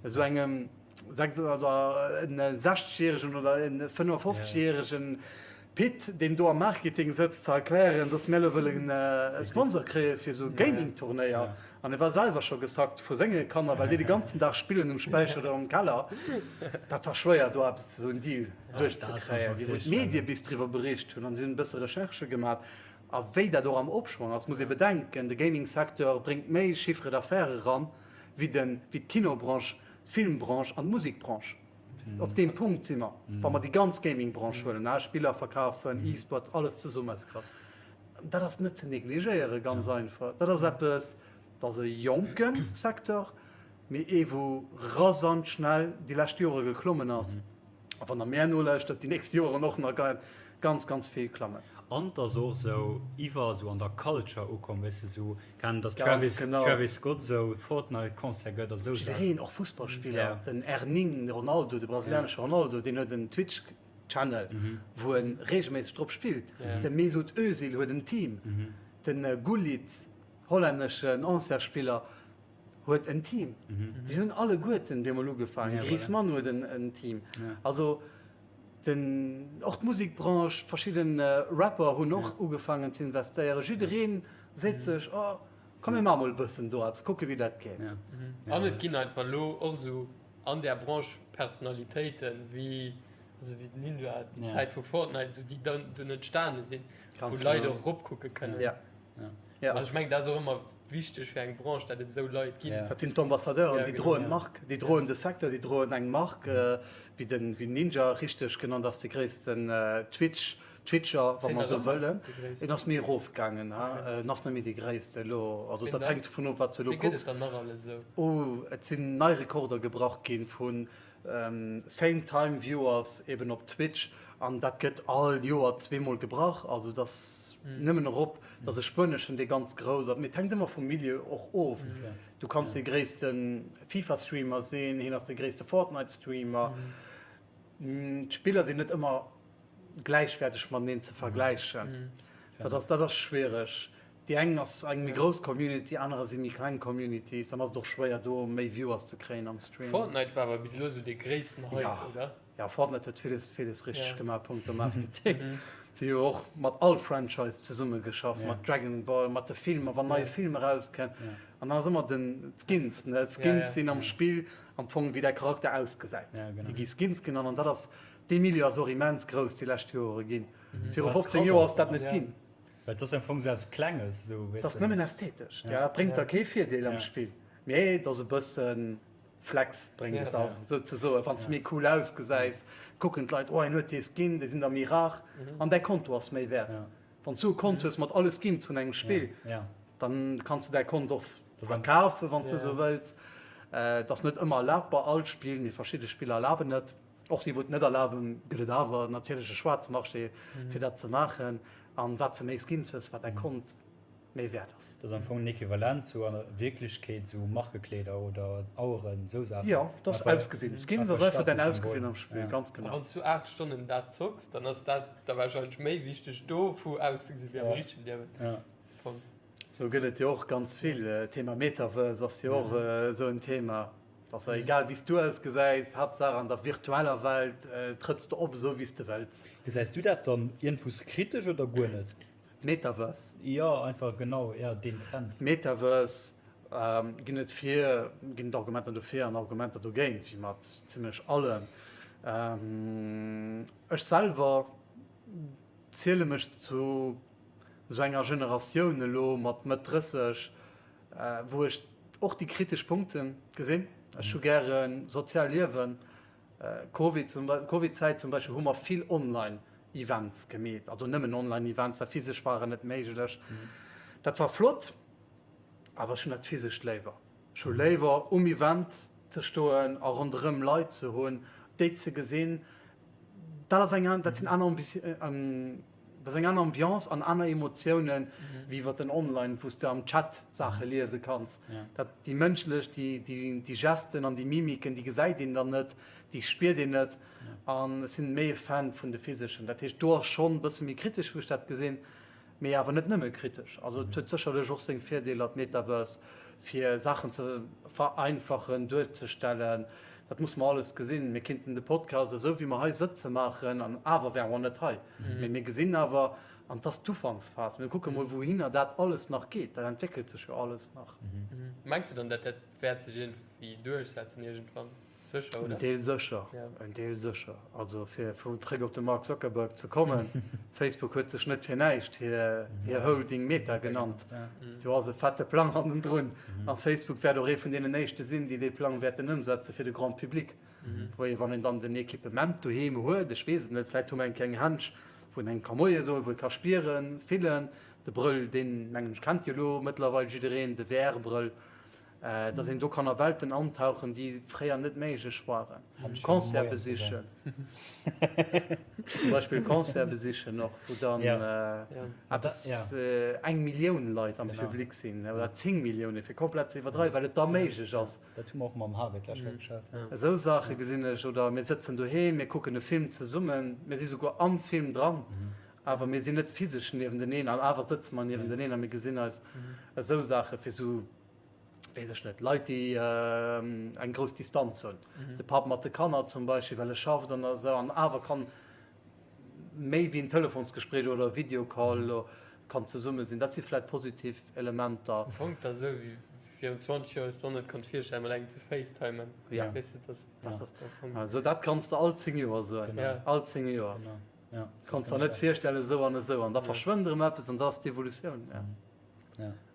Esou engem en 60 järegen oder en 55 järegen Pit, deen do am Marketing sëtzt, ze erklären, dass mir elo wëllen e Sponsor kréie fir esou e Gaming-Turnéier. An e war selwer scho gesackt vu senge Kanner, well déi de ganzen Dag spillen um Späicher oder am Keller. Dat war schwéier, do eppes, esou en Deal duerchzekréien. Wéi wou d'Medie bis driwwer bericht hunn an si hunn e bësse Recherchë gemaat. A wéi dat och am Opschwong ass, muss ee bedenken, de Gaming-Secteur bréngt méi Chiffre d'affaires eran, wéi den, wéi d'Kinobranche, d'Filmbranche an d'Musikbranche. Op deem Punkt si mer, wa mer déi ganz Gaming-Branche huelen, ne, Spiller verkafen, E-Sports, alles zesummen. Dat ass net ze negligéieren, ganz einfach. Dat ass eppes, dat ass e jonke Secteur, mee ee wou rasant schnell déi lescht Jore geklommen ass. A wann der mär nolauschtert, déi nächst Joren och nach ganz, ganz vill klammen. An 't ass och esou iwwer esou an der Culture ukomm, weess de, esou kennen, dass Travis, Travis Scott esou Fortnite Concert gëtt a sou Saachen. Jiddereen, och Fussballspiller, den Erning Ronaldo, de brasilianesche Ronaldo, deen huet en Twitch Channel, wou e reegelméisseg drop spillt. De Mesut Özil huet en Team. De Gullit, hollänneschen ancien Spiller, huet en Team. Déi hunn alleguerten bemol ugefaangen. Griezmann huet en Team. Also den, och d'Musikbranche, verschidden Rapper hunn och ugefaangen ze investéieren. Jiddereen seet sech, oh komm mir maache mol e bëssen do eppes, kucke wéi dat geet. An et ginn einfach elo och esou an där Branche Personalitéiten, wéi also wéi den Ninja, déi Zäit vu Fortnite, esou déi dann dunn entstane sinn, wou Leit och eropkucke kënnen. Ja. Also ech mengen, dat ass och ëmmer wichteg fir eng Branche, datt et esou Leit ginn. Dat sinn d'Ambassadeuren, déi droen d'Mark, déi droen de Secteur, déi droen eng Mark, wéi den wéi Ninja richteg genannt ass, de gréissten Twitch Twitcher, wa mer esou wëllen. En ass méi erofgaangen, ha, en ass net méi dee gréisste elo. Also dat hänkt dovun of, wat s de elo kucks. Wee gëtt et dann nach alles esou? Oh, et sinn nei Rekorder gebrach gi vu Same Time Viewers eben op Twitch an dat gëtt all Joer zweemol gebrach, also et ass nëmmen erop, et ass e spueneschen dee ganz grouss ass, mee et hänkt ëmmer vum Milieu och of. Du kanns dee gréisste FIFA Streamer sinn, hien ass dee gréisste Fortnite Streamer, d'Spiller sinn net ëmmer gläichwäerteg mateneen ze vergläichen, dat ass dat ass schwiereg. Déi eng ass eng méi grouss Community, anerer si méi kleng Communities, dann ass et och schwéier do méi Viewers ze kréien am Stream. Fortnite war awer bis elo sou dee gréissten Hype, ja. oder? Ja, Fortnite huet villes, villes richteg ja. gemaach punkto Marketing. Mhm. Déi hu och mat all Franchise zesumme geschafft, ja. mat Dragon Ball, mat de Filmer, wann neie ja. Film erauskënnt. Ja. An dann ass ëmmer den d'Skins, ne? D'Skins ja, ja. sinn am Spill am Fong wéi däi Charakter ausgesäit. Ja, genau. Déi gi Skins genannt an dat ass, dee Milieu ass och immens grouss déi lescht Joere ginn. Mhm. Viru 15 Joer ass dat net ja. ginn. Well et ass am Fong esou eppes Klenges, esou, weess de. Dat ass nëmmen ästhetesch, ja, dat bréngt der kee Virdeel am Spill, mee et ass e bëssen Flex bréngt et der souzesoen. Wann s de méi cool ausgesäis, kucken d'Leit, oh hien huet dee Skin, déi sinn der méi rar an däi Konto ass méi wäert. Wann s du e Kont hues mat alle Skins vun engem Spill, dann kanns du däi Kont och verkafen, wann s de esou wëlls. Et ass net ëmmer erlaabt bei all Spill, mee verschidde Spiller erlaben et. Och déi wou et net erlaben, gëtt et awer natierlech e Schwaarzmarché fir dat ze maachen. An wat s de méi Skins hues, wat däi Kont méi wäert ass. Dat ass am Fong en Equivalent zu an der Wierklechkeet sou Markekleeder oder Aueren, sou Saachen. Jo, dat ass Ausgesinn. Skins ass einfach däin Ausgesinn am Spill, ganz genau. A wann s du 8 Stonnen den Dag zocks, dann ass dat da warscheinlech méi wichteg dovu auszegesi wéi am richtegen Liewen. Sou gëtt et jo och ganz vill. Thema Metaverse ass jo och esou en Thema. Et ass jo egal wéi s du ausgesäis, Haaptsaach an der virtueller Welt trëtts de op esou wéi s de wëlls. Gesäis du dat dann iergendwous kritesch oder guer net? D'Metaverse. Jo, einfach genau, jo, deen Trend. D'Metaverse, ginn et fir, ginn et Argumenter dofir an Argumenter dogéint, wéi mat zimlech allem. Ech selwer ziele mech zu esou enger Generatioun elo mat Mëtt 30, wou ech och déi kritesch Punkte gesinn. Ech hu gäre sozial Liewen. Covid zum Beispill, Covid-Zäit zum Beispill hu mer vill online Events gemeet, also nëmmen online Events, well physesch waren net méiglech. Dat war flott, awer ech hunn dat physescht léiwer. Ech hu léiwer um Event ze stoen a ronderëm Leit ze hunn, déi ze gesinn. Dat ass eng, dat sinn aner Dat ass eng aner Ambiance an aner Emotiounen wéi iwwer den Online, wou s de am Chat Saache liese kanns. Dat, déi mënschlech, déi, déi, déi Gesten an déi Mimiken, déi gesäit een dann net, déi spiert een net. An ech sinn méi e Fan vun de physeschen. Dat heescht, do ass schonn e bësse méi kritesch, wou ech dat gesinn. Mee awer net nëmme kritesch. Also et huet sécherlech och seng Virdeeler, d'Metaverse, fir Saachen ze vereinfachen, duerzestellen. Dat muss mer alles gesinn. Mir kinnten de Podcast esou wéi mer hei sëtze maachen an awer wäre mer net hei. Mee mir gesinn awer, an et ass d'Ufanksphas, mir kucke mol wouhinner dat alles nach geet. Dat entwéckelt sech jo alles nach. Mengs de dann, dat dat wäert sech iergendwéi duerchsetzen iergendwann? Sécher, oder? En Deel sécher, en Deel sécher. Also fir vu zréck op de Mark Zuckerberg ze kommen, Facebook huet sech net fir näischt hir hir Holding Meta genannt. Do ass e fette Plang hannendrun. A Facebook wäert och ee vun deenen éischte sinn, déi dee Plang wäerten ëmsetze fir de Grand public. Wou ee wann een dann den Equipement doheem huet, ech weess et net, vläicht hu mer eng kleng Hänsch, wou een engem ka Moie soen, wou ee ka spieren, fillen. De Brëll, deen mengen ech kennt jo elo mëttlerweil jiddereen, de VR-Brëll. Dass een do kann a Welten antauchen, déi fréier net méiglech waren. Concert besichen. Zum Beispill Concert besichen och, wou dann eppes eng Millioun Leit am Public sinn, oder 10 Milliounen, fir komplett ze iwwerdreiwen, well et da méiglech ass. Dat hu mer och mam Harvey d'lescht Kéier geschwat. Esou Saache gesinn ech. Oder mir sëtzen doheem, mir kucken e Film zesummen, mir si souguer am Film dran, awer mir sinn net physesch niewenteneen an awer sëtze mer niewenteneen a mir gesinn eis. Esou Saache fir esou. weess ech net, Leit, déi eng grouss Distanz hunn, de Papp mat de Kanner zum Beispill, well e schafft an esou, an awer kann méi wéi en Telefonsgespréich oder e Videocall kann zesumme sinn. Dat si vläicht positiv Elementer. Am Fong, et ass esou wéi virun 20 Joer, hues de och net konnt virstellen, mat engem ze facetimen. Ja. Weess de, dass dat ass am Fong. Also dat kanns de all 10 Joer soen. All 10 Joer. Kanns der net virstellen, esou an esou. An da verschwënnt erëm eppes an dat ass d'Evolutioun.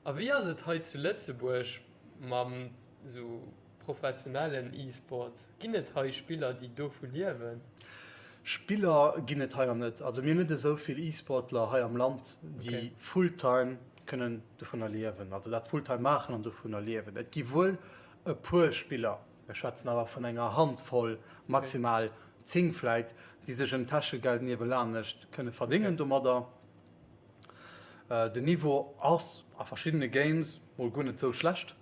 A wéi ass et hei zu Lëtzebuerg mam sou professionellen E-Sport? Ginn et hei Spiller déi dovu liewen? Spiller ginn et hei nach net. Also mir hunn net esou vill E-Sportler hei am Land, déi fulltime kënnen dovunner liewen, also dat fulltime maachen an dovunner liewen. Et gi wuel e puer Spiller, mir schwätzen awer vun enger Handvoll, maximal 10 vläit, déi sech en Täschegeld niewelanescht kënne verdéngen domadder. Den Niveau ass a verschiddene Games mol guer net sou schlecht,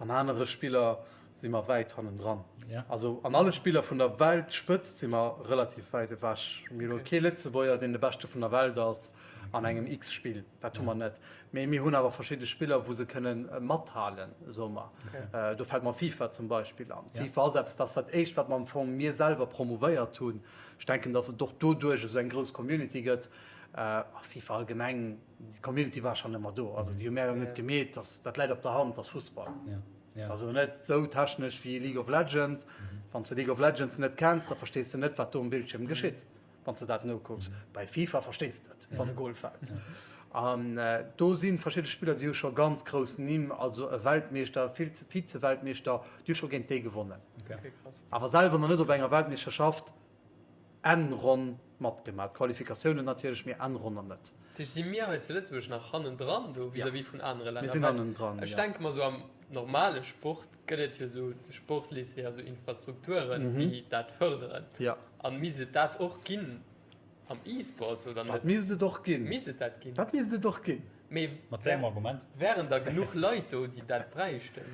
an anere Spiller si mer wäit hannendran. Also an alle Spiller vun der Weltspëtzt si mer relativ wäit ewech. Mir hu kee Lëtzebuerger, deen de Beschte vun der Welt ass an engem X-Spill, dat hu mer net. Mee mir hunn awer verschidde Spiller, wou se kënne mathalen, soe mer. Do fält mer FIFA zum Beispill an. FIFA ass eppes, dat ass dat éischt, wat mer am Fong mir selwer promouvéiert hunn. Ech denken, datt et och doduerch esou eng grouss Community gëtt. A FIFA allgemeng, déi Community war schonn ëmmer do. Also déi hu mär jo net gemeet, dass dat läit op der Hand, dass Fussball. Dat ass elo net esou technesch wéi League of Legends. Wann s de League of Legends net kenns, da verstees de net, wat do um Bildschierm geschitt. Wann s de dat nokucks. Bei FIFA verstees de et, wann e Gol fält. An do si verschidde Spiller, déi hu scho ganz grouss Nimm, also e Weltmeeschter, Vize-Weltmeeschter, déi hu scho géint déi gewonnen. Awer selwer nach net op enger Weltmeeschterschaft Ennronn matgemaach. D'Qualifikatiounen natierlech, mee Ennronn nach net. Dat heescht, si mir hei zu Lëtzebuerg nach hannendran do vis-à-vis vun anere Länner? Mir sinn hannendran, jo. Ech denke mer, esou am normale Sport gëtt et jo esou de Sportlycée a sou Infrastrukturen, déi dat fërderen. A misst et dat och ginn am E-Sports oder net? Dat misst et och ginn. Misst et dat ginn? Dat misst et och ginn. Mee Mat wéi engem Argument? Wären da genuch Leit do, déi dat bräichten?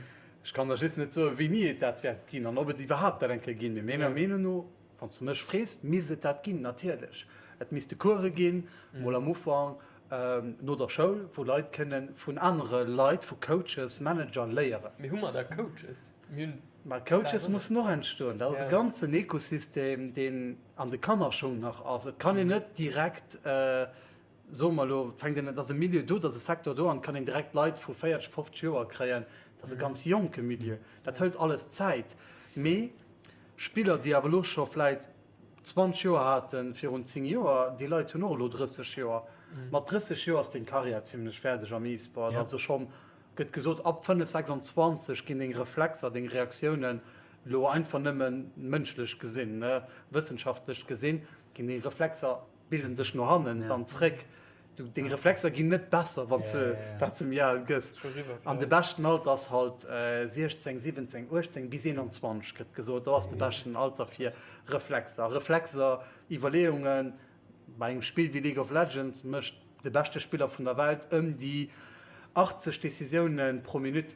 Ech kann der just net soen, wéini et dat wäert ginn an ob et iwwerhaapt dat eng Kéier ginn. Mee menger Meenung no, wann s du mech frees, misst et dat ginn, natierlech. Et misste Course ginn, mol am Ufank, no der Schoul, wou Leit kënne vun anere Leit, vu Coaches, Manager léieren. Mee hu mer da Coaches? Mir hunn. Mä Coaches mussen och entstoen. Dat ass e ganzen Ekosystem, deen an de Kannerschong nach ass. Et kann een net direkt, soe mer elo, et fänkt een, et ass e Milieu do, et ass e Secteur do an et kann een direkt Leit vu 40, 50 Joer kréien. Dat ass e ganz jonke Milieu. Dat hëlt alles Zäit. Mee Spiller, déi awer elo scho vläit 20 Joer haten virun 10 Joer, déi Leit hunn och elo 30 Joer. Mat 30 Joer ass deng Karriär zimlech fäerdeg am E-Sport. Also schonn gëtt gesot, ab 5, 26 ginn deng Reflexer, deng Reaktiounen, elo einfach nëmme mënschlech gesinn, wëssenschaftlech gesinn, ginn deng Reflexer, bilden sech no hannen dann zréck. Du, deng Reflexer ginn net besser, wann s wat s de méi al gëss. An de beschten Alter ass halt 16, 17, 18 bis 21, gëtt gesot. Do ass de beschten Alter fir Reflexer. Reflexer, Iwwerleeungen, Bei engem Spill wéi League of Legends mécht de beschte Spiller vun der Welt ëm déi 80 Decisioune pro Minutt.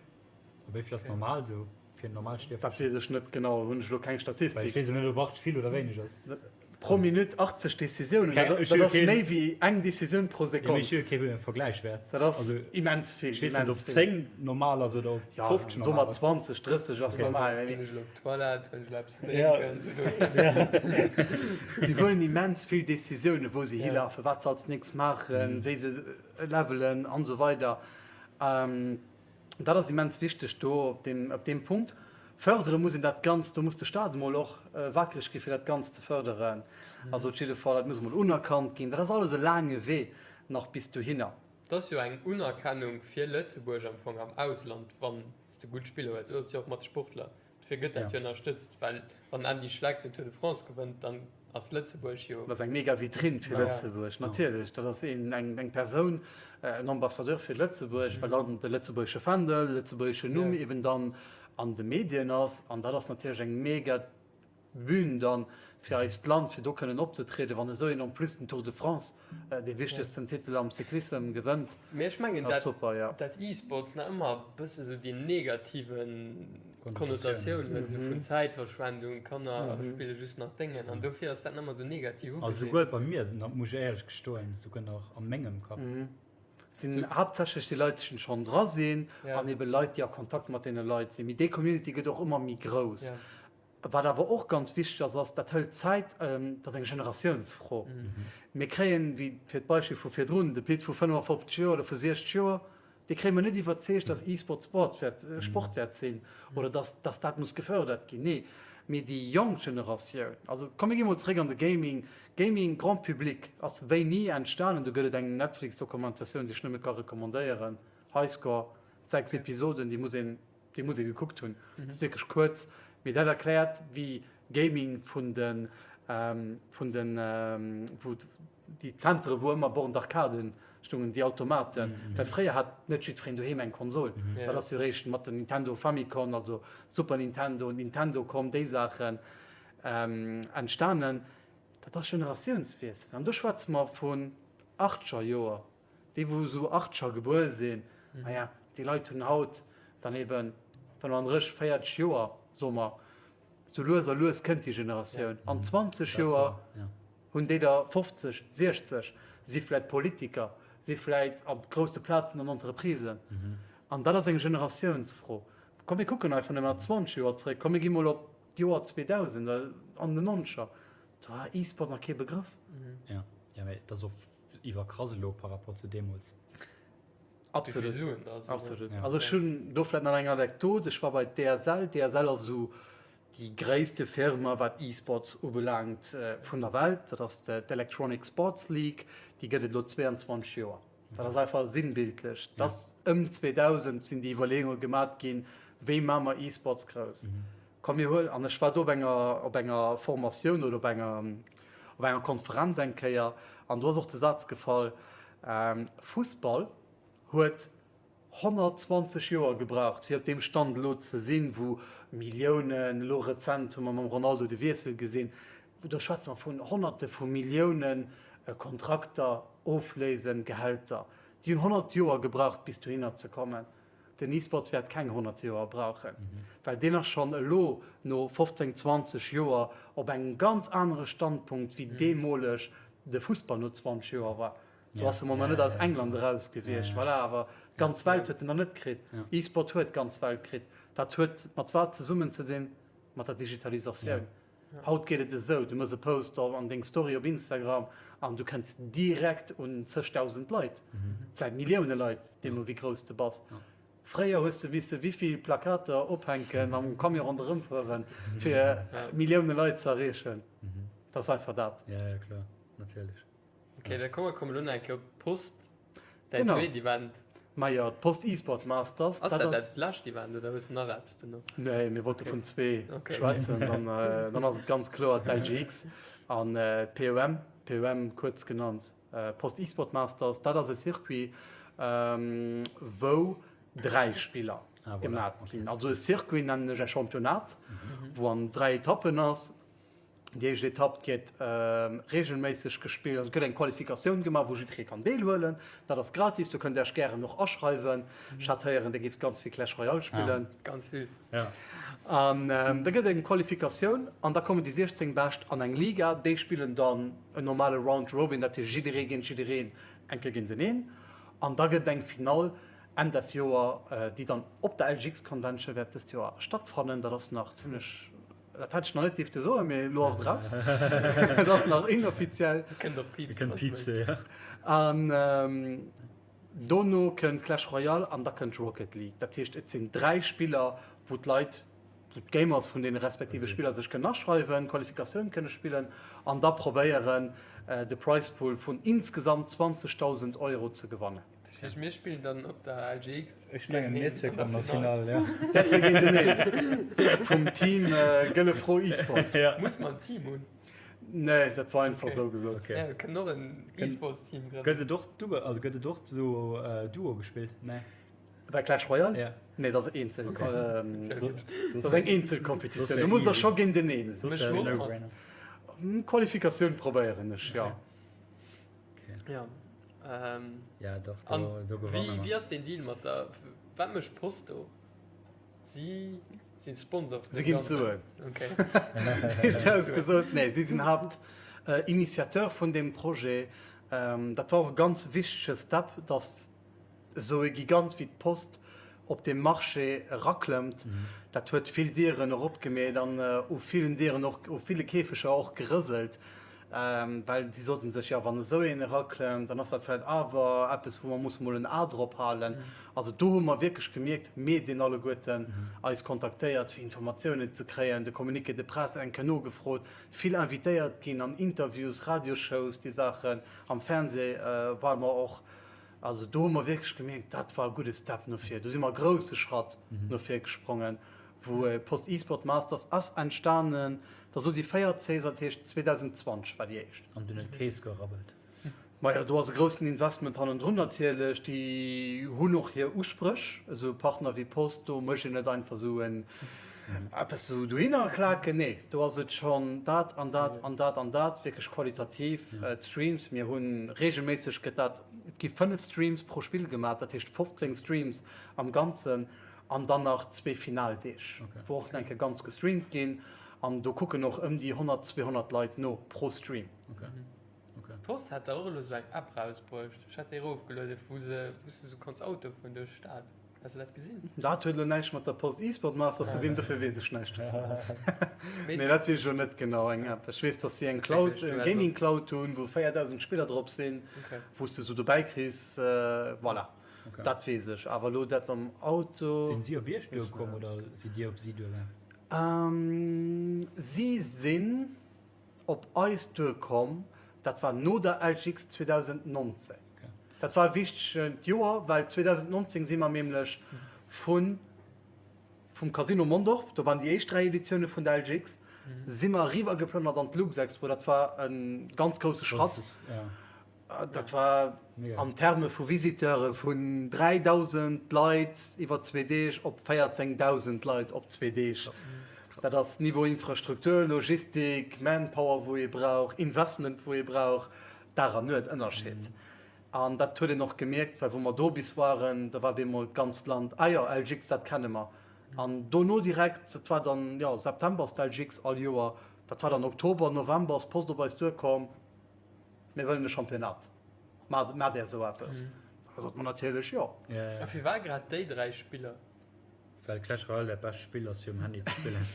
A wéi vill ass normal esou fir en normal Stierflechen? Dat weess ech net genau, hunn ech elo keng Statistik. Well ech weess elo net, ob 80 vill oder wéineg ass. Pro Minutt 80 Decisiounen, dat ass méi wéi eng Decisioun pro Sekonn. Jo, mee ech hu jo kee Vergläichwäert. Dat ass immens vill. Ech weess net, ob 10 normal ass oder ob 50 normal ass. Jo, soe mer 20, 30 ass normal. Ginn ech elo op d'Toilette, huelen ech elo eppes Déi huelen immens vill Decisiounen, wou se hilafen, wat se als nächst maachen, wéi se levelen an esou weider. Dat ass immens wichteg do op deem, op deem Punkt. Fërdere muss een dat Ganzt, do muss de Staat emol och wakereg gi fir dat Ganzt ze fërderen. Also op jidde Fall, dat muss emol unerkannt ginn. Dat ass alles e laange Wee nach bis dohinner. Et ass jo eng Unerkennung fir Lëtzebuerg am Fong am Ausland, wann s de gutt Spiller hues. Esou ass et jo och mat de Sportler. Dofir gëtt dat jo ënnerstëtzt, well wann Andy Schleck den Tour de France gewënnt, dann ass Lëtzebuerg jo. Dat ass eng mega Vitrinn fir Lëtzebuerg, natierlech. Dat ass een, eng, eng Persoun, en Ambassadeur fir Lëtzebuerg, well dann de lëtzebuergesche Fändel, de lëtzebuergeschen Numm eben dann an de Medien ass. An dat ass natierlech eng mega Bühn dann fir eist Land, fir do kënnen opzetrieden, wann esou een en plus den Tour de France, dee wichtegsten Titel am Cyclissem, gewënnt. Mee ech mengen, dat super, ja. dat E-Sports nach ëmmer e bësse sou déi negative Konnotatioun huet, sou vun Zäitverschwendung, Kanner spille just nach Déngen an dofir ass dat nach ëmmer sou negativ ugesinn. Also souguer bei mir, muss ech éierlech gestoen, souguer nach a mengem Kapp. Et sinn haaptsächlech déi Leit, déi schonn dra sinn an ebe Leit, déi a Kontakt mat deene Leit sinn. Mee déi Community gëtt och ëmmer méi grouss. Wat awer och ganz wichteg ass, ass, dat hëlt Zäit, dat ass eng Generatiounsfro. Mir kréien, wéi fir d'Beispill vu virdrun, de Pit vu 55 Joer oder vu 60 Joer, dee kréie mer net iwwerzeegt, dass E-Sport Sport wäert, Sport wäert sinn oder dass, dass dat muss gefördert ginn. Nee, mee déi jonk Generatioun, also komm mir gi mol zréck an de Gaming, Gaming grand public ass wéini entstanen? Do gëtt et eng Netflix-Dokumentatioun, déi ech nëmme ka recommandéieren, Highscore, 6 Episoden, déi muss een, Déi muss ee gekuckt hunn. Dat ass wierklech kuerz, mee dat erkläert, wéi Gaming vun de, vun den, wou déi Zentere wou ëmmer Bornes d'arcade stungen, déi Automaten, well fréier hat net jiddwereen doheem eng Konsol. Dat ass jo eréischt mat den Nintendo Famicom, also Super Nintendo, Nintendo komm, déi Saachen entstanen. Dat ass Generatiounswiessel an do schwätze mer vun achtscher Joer. Déi wou esou achtscher gebuer sinn, maja, déi Leit hunn haut dann eben 35, 40 Joer, soe mer. Esou lues a lues kënnt déi Generatioun. An 20 Joer hunn déi der 50, 60, si vläit Politiker, si vläit op grousse Plazen an Entreprisen. An dat ass eng Generatiounsfro. Komm mir kucken einfach nëmmen 20 Joer zréck, komm mir gi mol op d'Joer 2000 an den Nonzeger, do war E-Sport nach kee Begrëff. Jo, jo, mee et ass och Iwwerkrass elo par rapport zu deemools. Absolut, absolut. Also ech hunn do vläicht nach eng Anekdot. Ech war bei DSL. DSL ass esou. Déi gréisste Firma wat E-Sports ubelaangt vun der Welt, dat ass d'Electronic Sports League, déi gëtt et elo 22 Joer. Dat ass einfach sinnbildlech, dass ëm 2000 sinn déi Iwwerleeunge gemat ginn, wéi maache mer E-Sports grouss? Komm mir huelen, an ech war do op enger op enger Formatioun oder op enger op enger Konferenz eng Kéier an do ass och de Saz gefall, Fussball huet 120 Joer gebraucht, fir op deem Stand elo ze sinn, wou Milliounen, elo rezent hu mer mam Ronaldo de Wiessel gesinn, do schwätze mer vun Honnerte vu Milliounen Kontrakter ofléisen, Gehälter. Déi hunn 100 Joer gebraucht, bis dohinner ze kommen. Den E-Sport wäert keng 100 Joer brauchen, well deen ass schonn elo no 15, 20 Joer op engem ganz anere Standpunkt, wéi deemoleg de Fussball no 20 Joer war. Do ass e mol nach net aus England eraus gewiescht, voilà, awer d'ganz Welt huet en nach net kritt. E-Sport huet d'ganz Welt kritt. Dat huet mat wat zesummen ze dinn? Mat der Digitalisatioun. Haut geet et esou, du mëss e Post an deng Story op Instagram an du kënns direkt un zegdausend Leit, vläicht Millioune Leit, deemno wéi grouss de bass. Fréier hues de misse wéivill Plakater ophänken, mam Camion ronderëm fueren, fir Millioune Leit ze erreechen. Dat ass einfach dat. Ja, ja, kloer, natierlech. Ok, da komme komme lo nach eng Kéier op d'Post, däin Genau. zweet Event. Majo, d'Post eSport Masters. Ass dat dat lescht Event oder hues de nach eppes dono? Nee, mir wollte vun zwee Okay. schwätzen, dann, äh, dann ass et ganz kloer d'LGX an äh, d'POM, POM kuerz genannt, äh, Post eSport Masters. Dat ass e Circuit, ähm, wou dräi Spiller Ah, voilà. gemat Okay. ginn. Also e Circuit nennen ech e Championnat, wou an dräi Etappen ass. Déi éischt Etapp gëtt reegelméisseg gespillt, also et gëtt eng Qualifikatioun gemaach, wou jidderee kann deelhuelen. Dat ass gratis, do kënnt Dir Iech gären och aschreiwen. Ech hat héieren, Dir géift ganz vill Clash Royale spillen. Ganz vill. An da gëtt eng Qualifikatioun an da kommen déi 16 Bescht an eng Liga. Déi spillen dann en normale Round Robin, dat heescht jidderee géint jiddereen, eng Kéier géinteneen. An da gëtt et eng Finall Enn des Joer, déi dann op der LGX Convention wäert dëst Joer stattfannen. Dat ass nach zimmlech. Dat hätt ech nach net dierfte soen, mee elo ass et eraus. Et ass nach inoffiziell. Dir kënnt och piipsen. Mir kënnen piipse, jo. An dono kënnt Clash Royale an da kënnt Rocket League. Dat heescht, et sinn 3 Spiller, wou d'Leit, wou d'Gamers vun deene respektive Spiller sech kënnen aschreiwen, d'Qualifikatioun kënne spillen an da probéieren, de Prize Pool vun insgesamt 20.000 Euro ze gewannen. Dat heescht, mir spillen dann op der LGX. Ech mengen, mir zwee kommen an d'Finall, jo. Där zwee géinteneen. Vum Team Gëlle Fro eSports. Muss mer en Team hunn? Nee, dat war einfach esou gesot. Okay. Ja, mir kënnen och en eSports-Team grënnen. Gëtt et och Duo, also gëtt et och esou Duo gespillt? Nee. Bei Clash Royale? Ja. Nee, dat ass eenzel. Dat ass eng eenzel Kompetitioun. Du muss der scho géinteneen. Méchs du och mat? Qualifikatioun probéieren ech, jo. Ja. Ähm, ja, doch, do, do gewanne mer. Wéi ass den Deal mat der, wat mécht d'Post do? Si sinn Sponsor vun Si ginn d'Suen. Okay. Gesot, nee, si sinn Haaptinitiateur vun deem Projet. Ähm, dat war och e ganz wichtege Step, datt esou e Gigant wéi d'Post op dee Marché eraklëmmt. Dat huet vill Dieren och opgemeet an u villen Dieren och, u ville Käfeger och gerëselt, well déi soten sech, jo wann esou een eraklëmmt, dann ass dat vläicht awer eppes, wou mer musse mol en A drop halen. Also do hu mer wierklech gemierkt, d'Medien alleguerten eis kontaktéiert fir Informatiounen ze kréien, de Communiqué de presse eng Kéier nogefrot, vill invitéiert ginn an Interviews, Radioshows, déi Saachen, am Fernseh ware mer och. Also do hu mer wierklech gemierkt, dat war e gudde Step no vir. Do si mer e grousse Schratt no vir gesprongen, wou Post eSport Masters ass entstanen. Dat ass elo déi véiert Saison, dat heescht 2020 war déi éischt. An dunn huet d'Keess gerabbelt. Majo, do ass e groussen Investment hannendrun natierlech. Déi hunn och hir Uspréch, esou Partner wéi Post, do mécht een net einfach esou en eppes esou dohinner klaken. Nee, do ass et schonn dat an dat an dat an dat, wierklech qualitativ. D'Streams, mir hu reegelméisseg gëtt dat, et gi 5 Streams pro Spill gemaach, dat heescht 15 Streams am Ganzen an dann nach zwee Finaldeeg, wou och nach eng Kéier ganz gestreamt ginn. An do kucken och ëm déi 100, 200 Leit no pro Stream. D'Post hat da och elo esou eng App rausbruecht, ech hat déi erofgelueden, wou se, wou s de esou kanns Auto fueren duerch d'Stad. Has de dat gesinn? Dat huet elo näischt mat der Post eSport Masters ze dinn, dofir weess ech näischt dovun. Nee, dat weess ech elo net genau, eng App. Ech weess, dass si eng Cloud, eng Gaming Cloud hunn, wou 4.000 Spiller drop sinn, wou s de sou dobäi kriss. Voilà, dat weess ech. Awer elo dat mam Auto. Sinn si op iech duerkomm oder sidd dir op si duergaang? Si sinn op eis duerkomm, dat war no der LGX 2019. Dat war e wichtegt Joer, well 2019 si mer nämlech vu vum Casino Mondorf, do waren déi éischt 3 Editioune vun der LGX, si mer eriwwer geplënnert an d'Luxexpo. Dat war e ganz grousse Schratt. Dat war an Terme vu Visiteure vun 3.000 Leit iwwer zwee Deeg op 14.000 Leit op zwee Deeg. Dat ass Niveau Infrastruktur, Logistik, Manpower wou ee brauch, Investment wou ee brauch, Dag an Nuet Ënnerscheed. An dat huet een och gemierkt, well wou mer do bis waren, da war op eemol d'ganzt Land, ah jo, LGX, dat kenne mer. An dono direkt, dat war dann, jo, September ass d'LGX all Joer, dat war dann Oktober, November ass d'Post op eis duerkomm, Mir wëllen e Championnat. Maacht Där esou eppes? Da sote mer natierlech jo. A firwat grad déi 3 Spiller? Well Clash Royale dat bescht Spill ass fir um Handy ze spillen.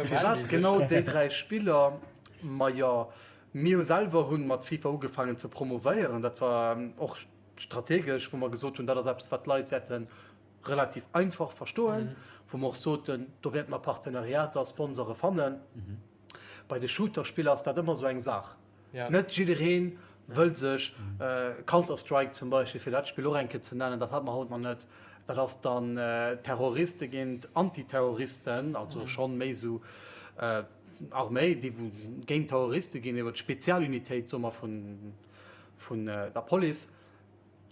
Firwat genau déi 3 Spiller? Majo, mir hu selwer hunn mat FIFA ugefaangen ze promovéieren. Dat war och strategesch, wou mer gesot hunn, dat ass eppes wat d'Leit wäerte relativ einfach verstoen, wou mer och soten, do wäerte mer Partenariater, Sponsore fannen. Bei de Shooter-Spiller ass dat ëmmer esou eng Saach. Net jidderee wëll sech Counter-Strike zum Beispill, fir dat Spill och eng Kéier ze nennen, dat hat mer haut nach net, dat ass dann Terroriste géint Antiterroristen, also schonn méi esou Arméi, déi wou géint Terroriste ginn, iwwer d'Spezialunitéit, soe mer, vun der Police.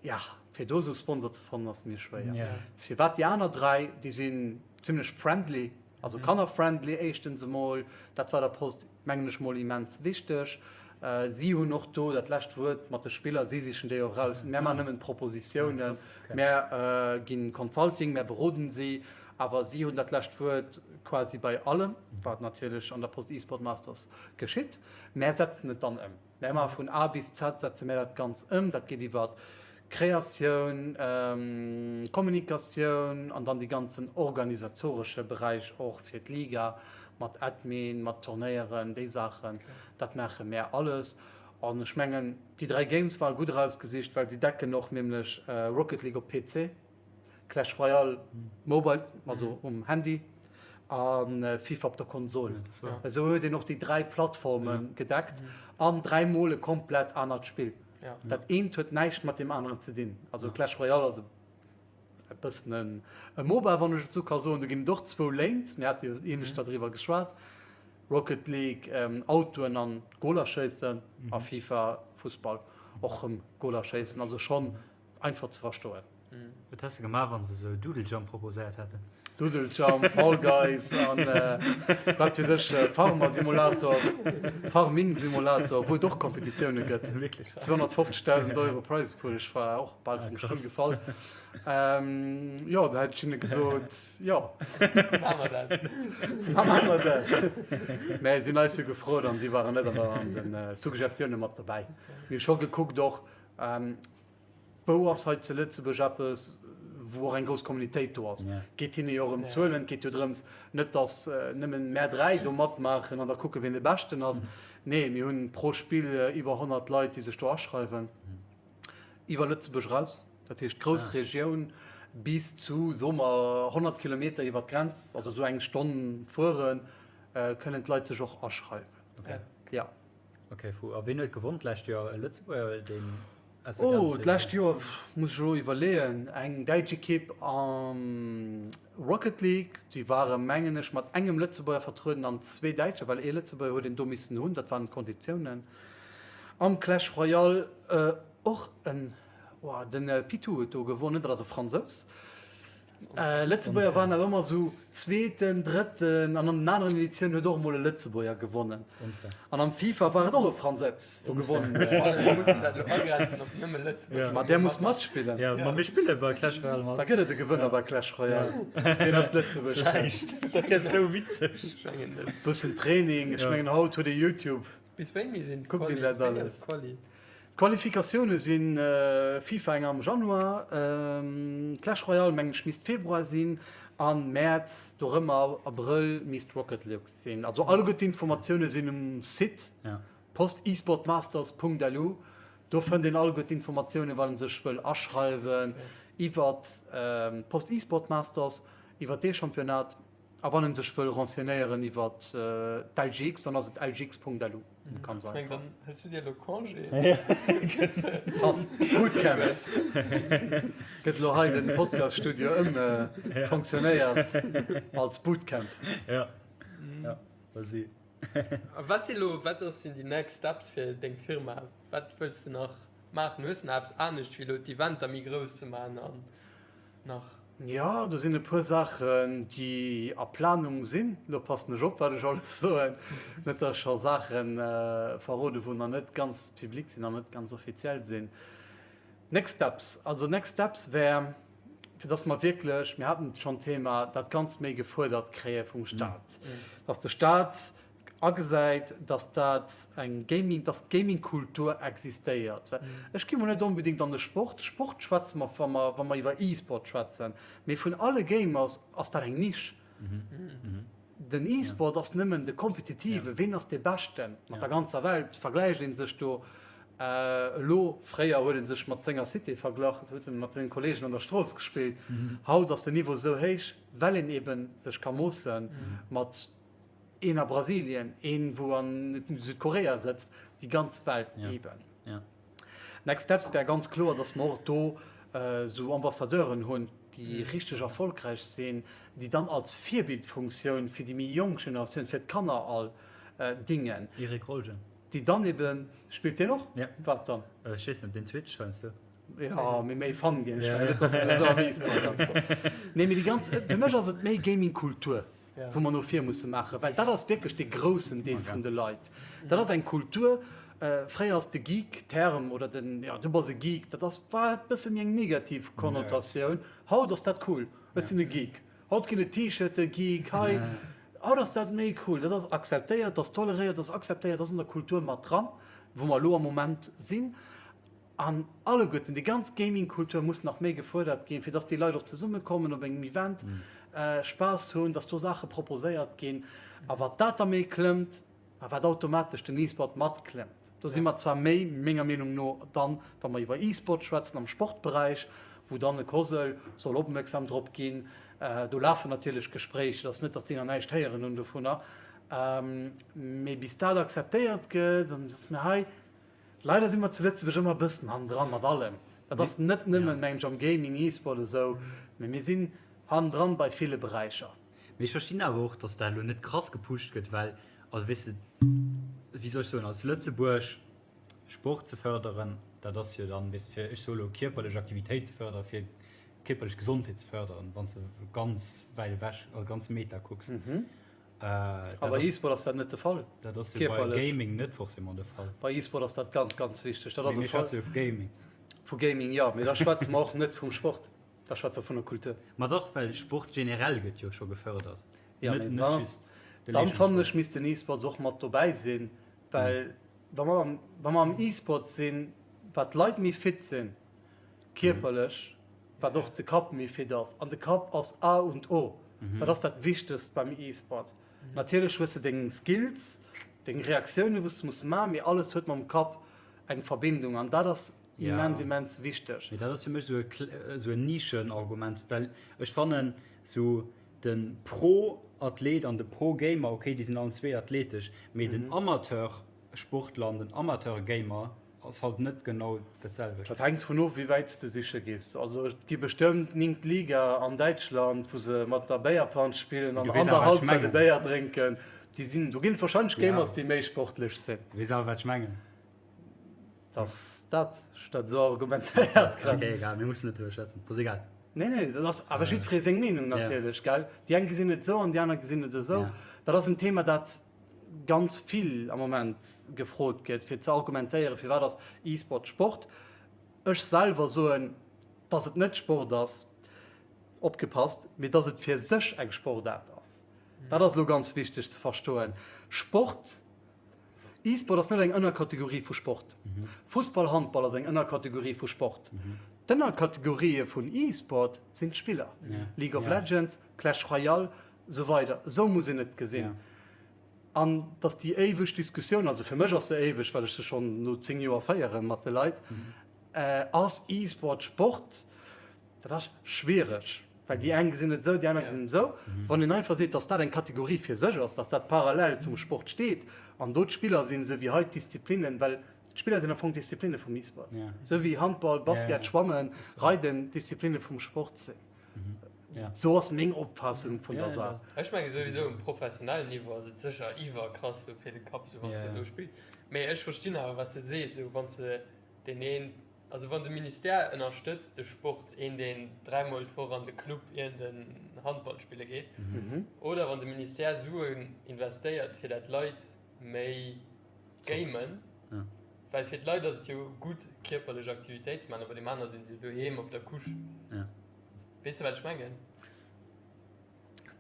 Ja, fir do esou Sponsor ze fannen ass méi schwéier. Firwat déi aner 3, déi sinn zimlech friendly, also kannerfriendly éischtens emol, dat war der Post mengen ech mol immens wichteg. Si hunn och do dat lescht Wuert mat de Spiller, si sichen déi och eraus. Mär maachen nëmmen d'Propositiounen, mär ginn Consulting, mär beroden si, awer si hunn dat lescht Wuert quasi bei allem, wat natierlech an der Post eSport Masters geschitt. Mär setzen et dann ëm. Mär maache vun A bis Z setze mär dat Ganz ëm. Dat geet iwwer Kreatioun, Kommunikatioun an dann dee ganzen organisatoresche Beräich och fir d'Liga mat Admin, mat Turnéieren, déi Saachen. Dat maache mär alles. An ech mengen, déi 3 Games ware gutt erausgesicht, well si decken och nämlech Rocket League op PC. Clash Royale mobile, also um Handy, a FIFA op der Konsol. Esou huet een och déi 3 Plattforme gedeckt an 3 mol e komplett anert Spill. Dat eent huet näischt mat deem aneren ze dinn. Also Clash Royale ass e bëssen e MOBA, wann ech et esou ka soen. Do ginn et och zwou Lanes, mir hate jo ineschter driwwer geschwat. Rocket League, Autoen an Goler schéissen a FIFA, Fussball, och rëm Goler schéissen. Also schonn Einfach ze verstoen. Wat häss de gemaach wann se sou Doodle Jump proposéiert hätten? Doodle Jump, Fall Guys an wat weess ech, Farmer Simulator, Farming Simulator, wou et och Competitioune gëtt. Wierklech? 250.000 Euro Prize Pool, ech war och bal vum Stull gefall. Jo, da hätt ech hinne gesot, jo. Maache mer dat. Maache mer dat. Mä si hunn eis jo gefrot an si waren net an de Suggestioune mat dobäi. Mir hu scho gekuckt och, Wou ass hei zu Lëtzebuerg eppes, wou och eng grouss Communitéit do ass? Et geet hinne jo och ëm Zuelen, et geet jo drëms, net datt nëmmen mär 3 do matmaachen an da kucken, wien de Beschten ass. Nee, mir hunn pro Spill iwwer 100 Leit, déi sech do aschreiwen, iwwer Lëtzebuerg eraus, dat heescht d'Groussregioun bis zu, soe mer, 100 Kilometer iwwer d'Grenz, also esou eng Stonn fueren, kënnen d'Leit sech och aschreiwen. Jo. Ok, fou. A wien huet gewonn d'lescht Joer? E Lëtzebuerger, deen aus der Oh, d'lescht Joer, muss ech elo iwwerleeën, eng däitsch Ekipp am Rocket League, déi ware mengen ech mat engem Lëtzebuerger vertrueden an zwee Däitscher, well ee Lëtzebuerger huet een do missen hunn, dat waren d'Konditiounen. Am Clash Royale och en, oh, den Pitou huet do gewonnen, dat ass e Fransous. Lëtzebuerger waren awer ëmmer esou Zweeten, Drëtten an an den aneren Editiounen huet och emol e Lëtzebuerger gewonnen. An am FIFA war et och e Fransous, wou gewonnen huet. Mir mussen dat elo agrenzen op nëmme Lëtzebuerg. Ma där muss matspillen. Jo, ma mir spille bei Clash Royale mat. Da gëtt et e Gewënner bei Clash Royale, deen aus Lëtzebuerg kënnt. Vläicht. Dat gëtt esou witzeg. Ech mengen net. Bëssen Training, ech mengen haut huet ee YouTube. Bis wéini sinn Kuckt een dat alles. d'Quali? D'Qualifikatioune si FIFA eng am Januar, Clash Royale mengen ech misst Februar sinn an Mäerz dorëmmer, Abrëll misst Rocket League sinn. Also alleguer d'Informatioune sinn um Site postesportmasters.lu. Do fënnt een alleguer d'Informatioune wann een sech wëll aschreiwen iwwert d'Post eSport Masters, iwwert dee Championnat. A wann en sech wëll renseignéieren iwwer d'LGX, dann ass et lgx.lu. Ganz einfach. Ech meng, dann hëls du dir elo Congé. Bootcamp. Gëtt elo hei den Podcast-Studio ëmfonctionnéiert als Bootcamp. Ja, ja, well si. A wat si elo, wat ass sinn déi next steps fir deng Firma? Wat wëlls de nach maachen? Hues de nach eppes anescht wéi elo d'Eventer méi grouss ze maachen an nach? Jo, do sinn e puer Saachen, déi a Planung sinn. Elo passen ech op, wat ech alles soen, net datt ech scho Saache verroden, wou nach net ganz public sinn an net ganz offiziell sinn. Next Steps, also Next Steps wär, fir datt mer wierklech, mir haten et schonn d'Thema, dat Ganzt méi gefuerdert kréie vum Stat, datt de Stat agesäit, dass dat eng Gaming, dass d'Gaming-Kultur existéiert. Well ech gi mol net onbedéngt an de Sport, Sport schwätze mer, wa mer, wa mer iwwer E-Sport schwätzen, mee vun alle Gamers ass dat eng Nisch. Den E-Sport ass nëmmen de kompetitive, ween ass dee Beschten mat der ganzer Welt vergläicht ee sech do elo. Fréier huet ee sech mat senger Cité verglach, huet e mat senge Kolleegen an der Strooss gespillt. Haut ass den Niveau esou héich, well een eebe sech ka moosse mat Een a Brasilien, een wou an Südkorea sëtzt, déi ganz Welt eben. Next Steps wär ganz kloer, datt mer och do esou Ambassadeuren hunn, déi richteg erfolgräich sinn, déi dann als Virbildfunktioun fir déi méi jonk Generatioun, fir d'Kanner all dingen. Eric Rolgen. Déi dann eben, spillt deen och? Wat dann? Ech weess net, deen Twitch heiansdo. Jo, mee méi Fun Games, ech mengen net, datt en esou am E-Sport ass. Nee, mee déi ganz, fir mech ass et méi Gaming-Kultur. wou mer no vir musse maachen, well dat ass wierklech dee groussen Deel vun de Leit. Dat ass eng Kultur. Fréier ass de Geek-Term oder den, jo, du bass e Geek, dat ass, war e bësse méi eng negativ Konnotatioun. Haut ass dat cool, ech sinn e Geek. Haut ginn et T-Shirte, Geek hei. Haut ass dat méi cool. Dat ass akzeptéiert, dat ass toleréiert, dat ass akzeptéiert, dat ass an der Kultur mat dran, wou mer elo am Moment sinn. An alleguerten, déi ganz Gaming-Kultur muss nach méi gefuerdert ginn, fir dass déi Leit och zesummekommen op engem Event, Spaass hunn, dass do Saache proposéiert ginn. A wat dat da méi klëmmt, a wat automatesch den E-Sport matklëmmt. Do si mer zwar méi, menger Meenung no, dann, wa mer iwwer E-Sport schwätzen am Sportberäich, wou dann e COSL soll opmierksam drop ginn. Do lafen natierlech Gespréicher, et ass net, dass déi nach näischt héieren hunn dovunner. Mee bis dat akzeptéiert gëtt an dass mir hei, Leider si mer zu Lëtzebuerg ëmmer e bëssen hannendran mat allem. Dat ass net nëmmen, mengen ech, am Gaming, E-Sport esou, mee mir sinn hannendran bei ville Beräicher. Mee ech verstinn awer och, dass dat elo net krass gepusht gëtt, well, also weess de, wéi soll ech soen, als Lëtzebuerg Sport ze fërderen, dat ass jo dann, weess de, fir, ech soe elo, kierperlech Aktivitéit ze fërderen, fir kierperlech Gesondheet ze fërderen, wann s de ganz wäit ewech, also ganz meta kucks. A bei E-Sport ass dat net de Fall. Dat ass jo bei Gaming net forcément de Fall. Bei E-Sport ass dat ganz, ganz wichteg. Dat ass e Fall. Mee mir schwätze jo vu Gaming. Vu Gaming, jo. Mee da schwätze mer och net vum Sport, da schwätze mer vun der Kultur. Ma dach, well Sport generell gëtt jo scho gefërdert. Jo, mee dann, dann fannen ech, misst den E-Sports och mat dobäi sinn, well wa mer, wa mer am E-Sport sinn, wat d'Leit méi fit sinn, kierperlech, wat och de Kapp méi fit ass. An de Kapp ass A und O. Dat ass dat Wichtegst beim E-Sport. Natierlech hues de deng Skills, deng Reaktiounen, wou s de muss maachen, mee alles huet mam Kapp eng Verbindung an dat ass immens, immens wichteg. Mee dat ass fir mech esou en Nischenargument, well ech fannen, esou de Pro-Athlet an de Pro-Gamer, okay, déi sinn allen zwee athletesch, mee den Amateur-Sportler an den Amateur-Gamer, Ass halt net genau dat selwecht. Dat hänkt vun of, wéi wäit s de siche gees. Also et gi bestëmmt 9. Liga an Däitschland, wou se mat der Béierpanz spillen an an der Halbzeit e Béier drénken. Déi sinn, do ginn et warscheinlech Gamers, déi méi sportlech sinn. Du weess awer, wat ech mengen. Dass dat ech dat esou argumentéiert kréien. Okay, egal, mir mussen net driwwer schwätzen, dat ass egal. Nee, nee, dat ass awer jiddweree seng Meenung natierlech, gell. Déi eng gesinn et esou an déi aner gesinn et esou. Dat ass en Thema, dat ganz vill am Moment gefrot gëtt, fir ze argumentéieren, firwat ass E-Sport Sport. Ech selwer soen, dass et net Sport ass, opgepasst, mee dass et fir sech eng Sportaart ass. Dat ass elo ganz wichteg ze verstoen. Sport, E-Sport ass net eng Ënnerkategorie vu Sport. Fussball, Handball ass eng Ënnerkategorie vu Sport. D'Ënnerkategorië vun E-Sport sinn d'Spiller, League of Legends, Clash Royale, Sou weider. Esou muss een et gesinn. An dass déi éiweg Diskussioun, also fir mech ass se éiweg, well ech se schonn no 10 Joer féieren mat de Leit, Ass E-Sport Sport? Dat ass schwiereg. Well déi eng gesinn et esou, déi aner gesinn et esou. Wann een einfach seet, datt dat eng Kategorie fir sech ass, datt dat parallel zum Sport steet an do d'Spiller sinn, esou wéi hei d'Disziplinnen, well d'Spiller sinn am Fong Disziplinne vum E-Sport, esou wéi Handball, Basket, Schwammen, Reiden Disziplinne vum Sport sinn. Esou ass meng Opfaassung vun der Saach. Ech menge souwisou um professionellen Niveau ass et sécher iwwerkrass sou fir de Kapp, sou wann s de do spills. Mee ech verstinn awer, wat s de sees, sou wann s de deen een Also wann de Ministère ënnerstëtzt de Sport, een deen dräimol d'Woch an de Club iergend Handball spille geet, oder wann de Ministère Suen investéiert fir dat Leit méi gamen, well fir d'Leit ass et jo gutt kierperlech Aktivitéit ze maachen, a bei deem aner sinn se jo doheem op der Couche. Weess de wat ech mengen?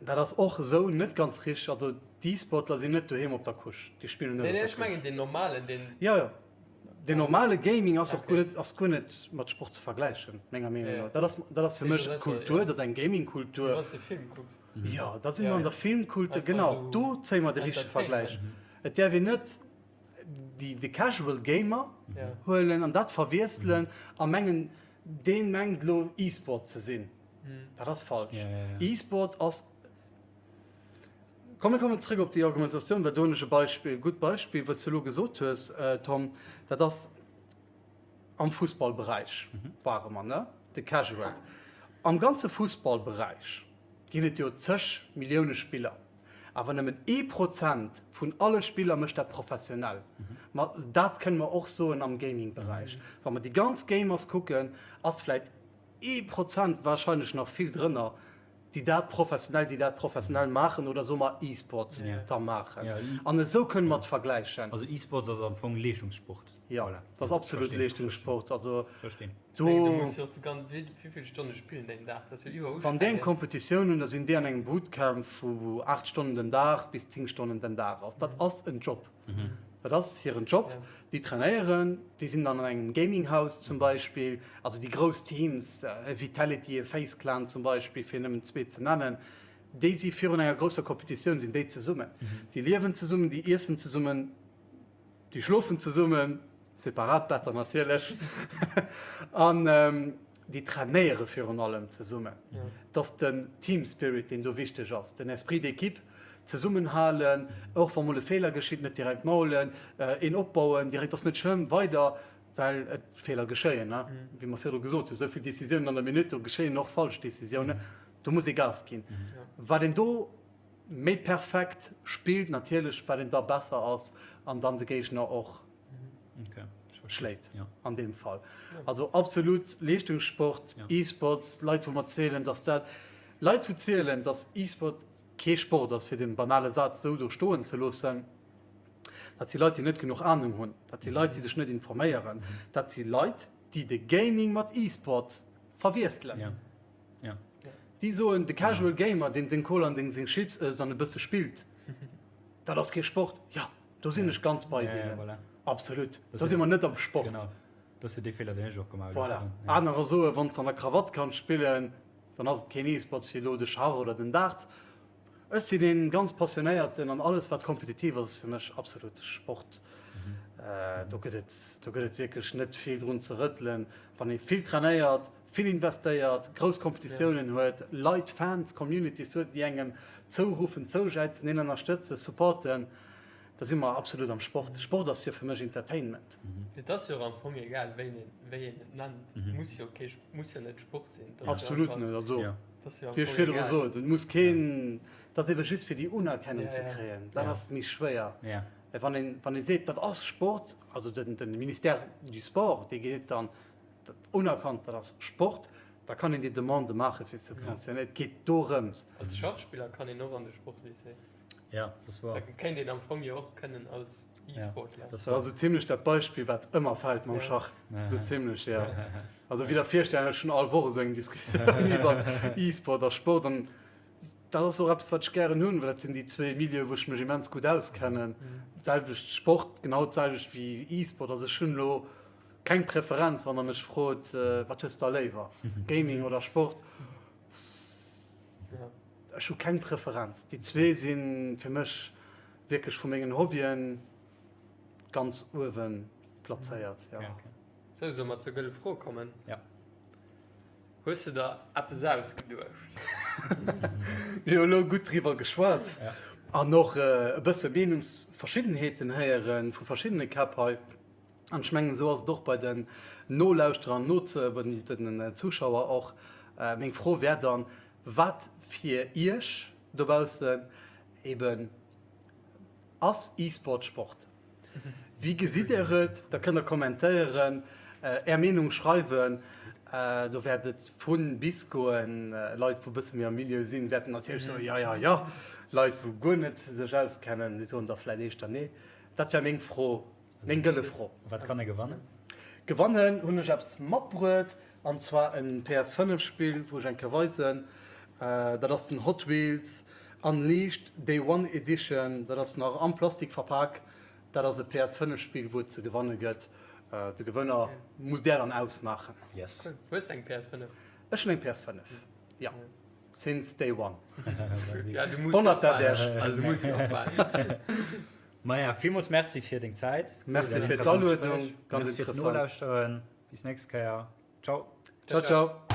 Dat ass och esou net ganz richteg. Also d'E-Sportler sinn net doheem op der Couche, déi spillen net op der Couche. Nee, nee, ech mengen deen normalen, deen. Jo, jo. Deen normale Gaming ass och guer net, ass guer net mat Sport ze vergläichen, menger Meenung no. Dat ass, dat ass fir mech Kultur, dat ass eng Gaming-Kultur. Wéi wann s de Film kucks. Jo, da si mer an der Filmkultur, genau, do zéie mer de richtege Vergläich. Et däerf een net déi, de Casual Gamer huelen an dat verwiesselen a mengen, deen mengt elo E-Sport ze sinn. Dat ass falsch. E-Sport ass, komm mir kommen zréck op déi Argumentatioun, well do hunn ech e Beispill, e gutt Beispill, wat s de elo gesot hues, Tom, dat ass am Fussballberäich ware mer, ne, de Casual. Am ganze Fussballberäich ginn et jo zeg Millioune Spiller, awer nëmmen ee Prozent vun alle Spiller mécht dat professionell. Ma dat kënne mer och soen am Gaming-Beräich. Wa mer déi ganz Gamers kucken, ass vläicht Ee Prozent, wahrscheinlech nach vill drënner, déi dat professionell, déi dat professionell maachen oder soe mer E-Sports da maachen. An esou kënne mer et vergläichen. Also E-Sports ass am Fong Leeschtungssport. Jo, dat ass absolut Leeschtungssport. Also do. Wann déi eng Competitioun hunn, da sinn déi an engem Bootcamp vu 8 Stonnen den Dag bis 10 Stonnen den Dag ass. Dat ass en Job. Dat ass hiren Job. Déi trainéieren, déi sinn dann an engem Gaming House zum Beispill, also déi grouss Teams, e Vitality, e FaZe Clan zum Beispill, fir nëmmen zwee ze nennen, déi si virun enger grousser Competitioun sinn déi zesummen. Déi liewen zesummen, déi iessen zesummen, déi schlofen zesummen, separat Better natierlech, an déi trainéiere virun allem zesummen. Et ass den Team Spirit, deen do wichteg ass, den Esprit d'équipe. Zesummenhalen, och wa mol e Feeler geschitt, net direkt maulen, een opbauen, direkt ass net schlëmm, weider, well et Feeler geschéien, wéi mer virdru gesot hunn, esou vill Decisiounen an der Minutt, do geschéien och falsch Decisiounen, do muss ee Gas ginn. Wat een do méi perfekt spillt natierlech, wat een da besser ass an dann de Géigner och schléit an deem Fall. Also absolut Leeschtungssport, E-Sports, Leit wou mer zielen, datt dat, Leit wou zielen, datt E-Sport kee Sport ass, fir dee banale Saz esou do stoen ze loossen, dat si Leit, déi net genuch Anung hunn, dat si Leit, déi sech net informéieren, dat si Leit, déi de Gaming mat E-Sport verwiesselen. Déi soen, de Casual Gamer, deen seng Cola an deng seng Chips ësst an e bësse spillt, dat ass kee Sport. Jo, do sinn ech ganz bei deenen. Absolut, do si mer net am Sport. Voilà. Anerer soen, wann s de an der Krawatt kanns spillen, Dann ass et keen E-Sport fir elo de Schach oder den Darts. Ech sinn een ganz passionéierten an alles wat kompetitiv ass, ass fir mech absolut Sport. Do gëtt et, do gëtt et wierklech net vill drun ze rëttelen. Wann ee vill trainéiert, vill investéiert, grouss Kompetitiounen huet, Leit, Fans, Communities huet, déi engem zouruffen, zoujäizen, een ënnerstëtzen, supporten, Da si mer absolut am Sport. Sport ass jo fir mech Entertainment. Et ass jo och am Fong egal, wéi een wéi een et nennt. Muss jo kee, muss jo net Sport sinn. Et ass jo Absolut net. Also, wéi ech virdru sot, et muss keen, dat ass ebe just fir déi Unerkennung ze kréien. Dat ass méi schwéier. Mä wann een, wann ee seet, dat ass Sport, also den, den Ministère du Sport, dee geet dann dat unerkannt, dat ass Sport, da kann een déi Demande maache fir Subventiounen. Et geet dorëms. Als Schachspiller kann een och an de Sportlycée. Ja, das war. Dat kéint een am Fong jo och kënnen als E-Sportler. Dat ass esou zimlech dat Beispill, wat ëmmer fält mam Schach. Esou zimlech, jo. Also wéi der virstellen, ech hunn all Woch esou eng Diskussioun iwwer E-Sport a Sport. An dat ass och eppes, wat ech gären hunn, well dat sinn déi zwee Milieue, wou ech mech immens gutt auskennen. D'selwecht Sport, genau d'selwecht wéi E-Sport. Also ech hunn elo keng Preferenz, wann der mech frot, wat hues de da léiwer, Gaming oder Sport? Ech hu keng Preferenz. Déi zwee si fir mech wierklech vu mengen Hobbyen ganz uewe plazéiert, jo. Sou, solle mer zur gëlle Fro kommen? Ja. Hues de der eppes ausgeduecht? Mir hu elo gutt driwwer geschwat an och e bësse Meenungsverschiddenheeten héiere vu verschiddene Käpp hei. An ech mengen, esou ass et och bei den Nolauschterer an den Zuschauer och. Meng Fro wär dann, wat fir Iech dobaussen eben ass E-Sport Sport? Wéi gesitt Dir et? Da kënnt Der kommentéieren, Är Meenung schreiwen. Do wäert et vu bis goen. Leit, wou e bësse méi am Milieu sinn, wäerten natierlech soen, Jo, jo, jo. Leit, wou guer net sech auskennen, déi soen da vläicht éischter Nee. Dat wär meng Fro, meng gëlle Fro. Wat kann e gewannen? Gewannen hunn ech eppes matbruet, an zwar en PS5 Spill, wou ech eng Kéier weisen. Dat ass den Hot Wheels Unleashed Day One Edition. Dat ass nach am Plastik verpak. Dat ass e PS5 Spill, wou et ze gewanne gëtt. De Gewënner musst där dann ausmaachen. Yes. Cool. Hues de eng PS5? Ech hunn eng PS5, jo. Since day one. Ja, du muss Wonnert dat Iech? Also du muss jo och waarden. Maja, villmools Merci fir deng Zäit. Merci fir d'Aluedung, ganz interessant. Merci fir d'Nolauschteren. Bis nächst Kéier. Ciao. Ciao, ciao.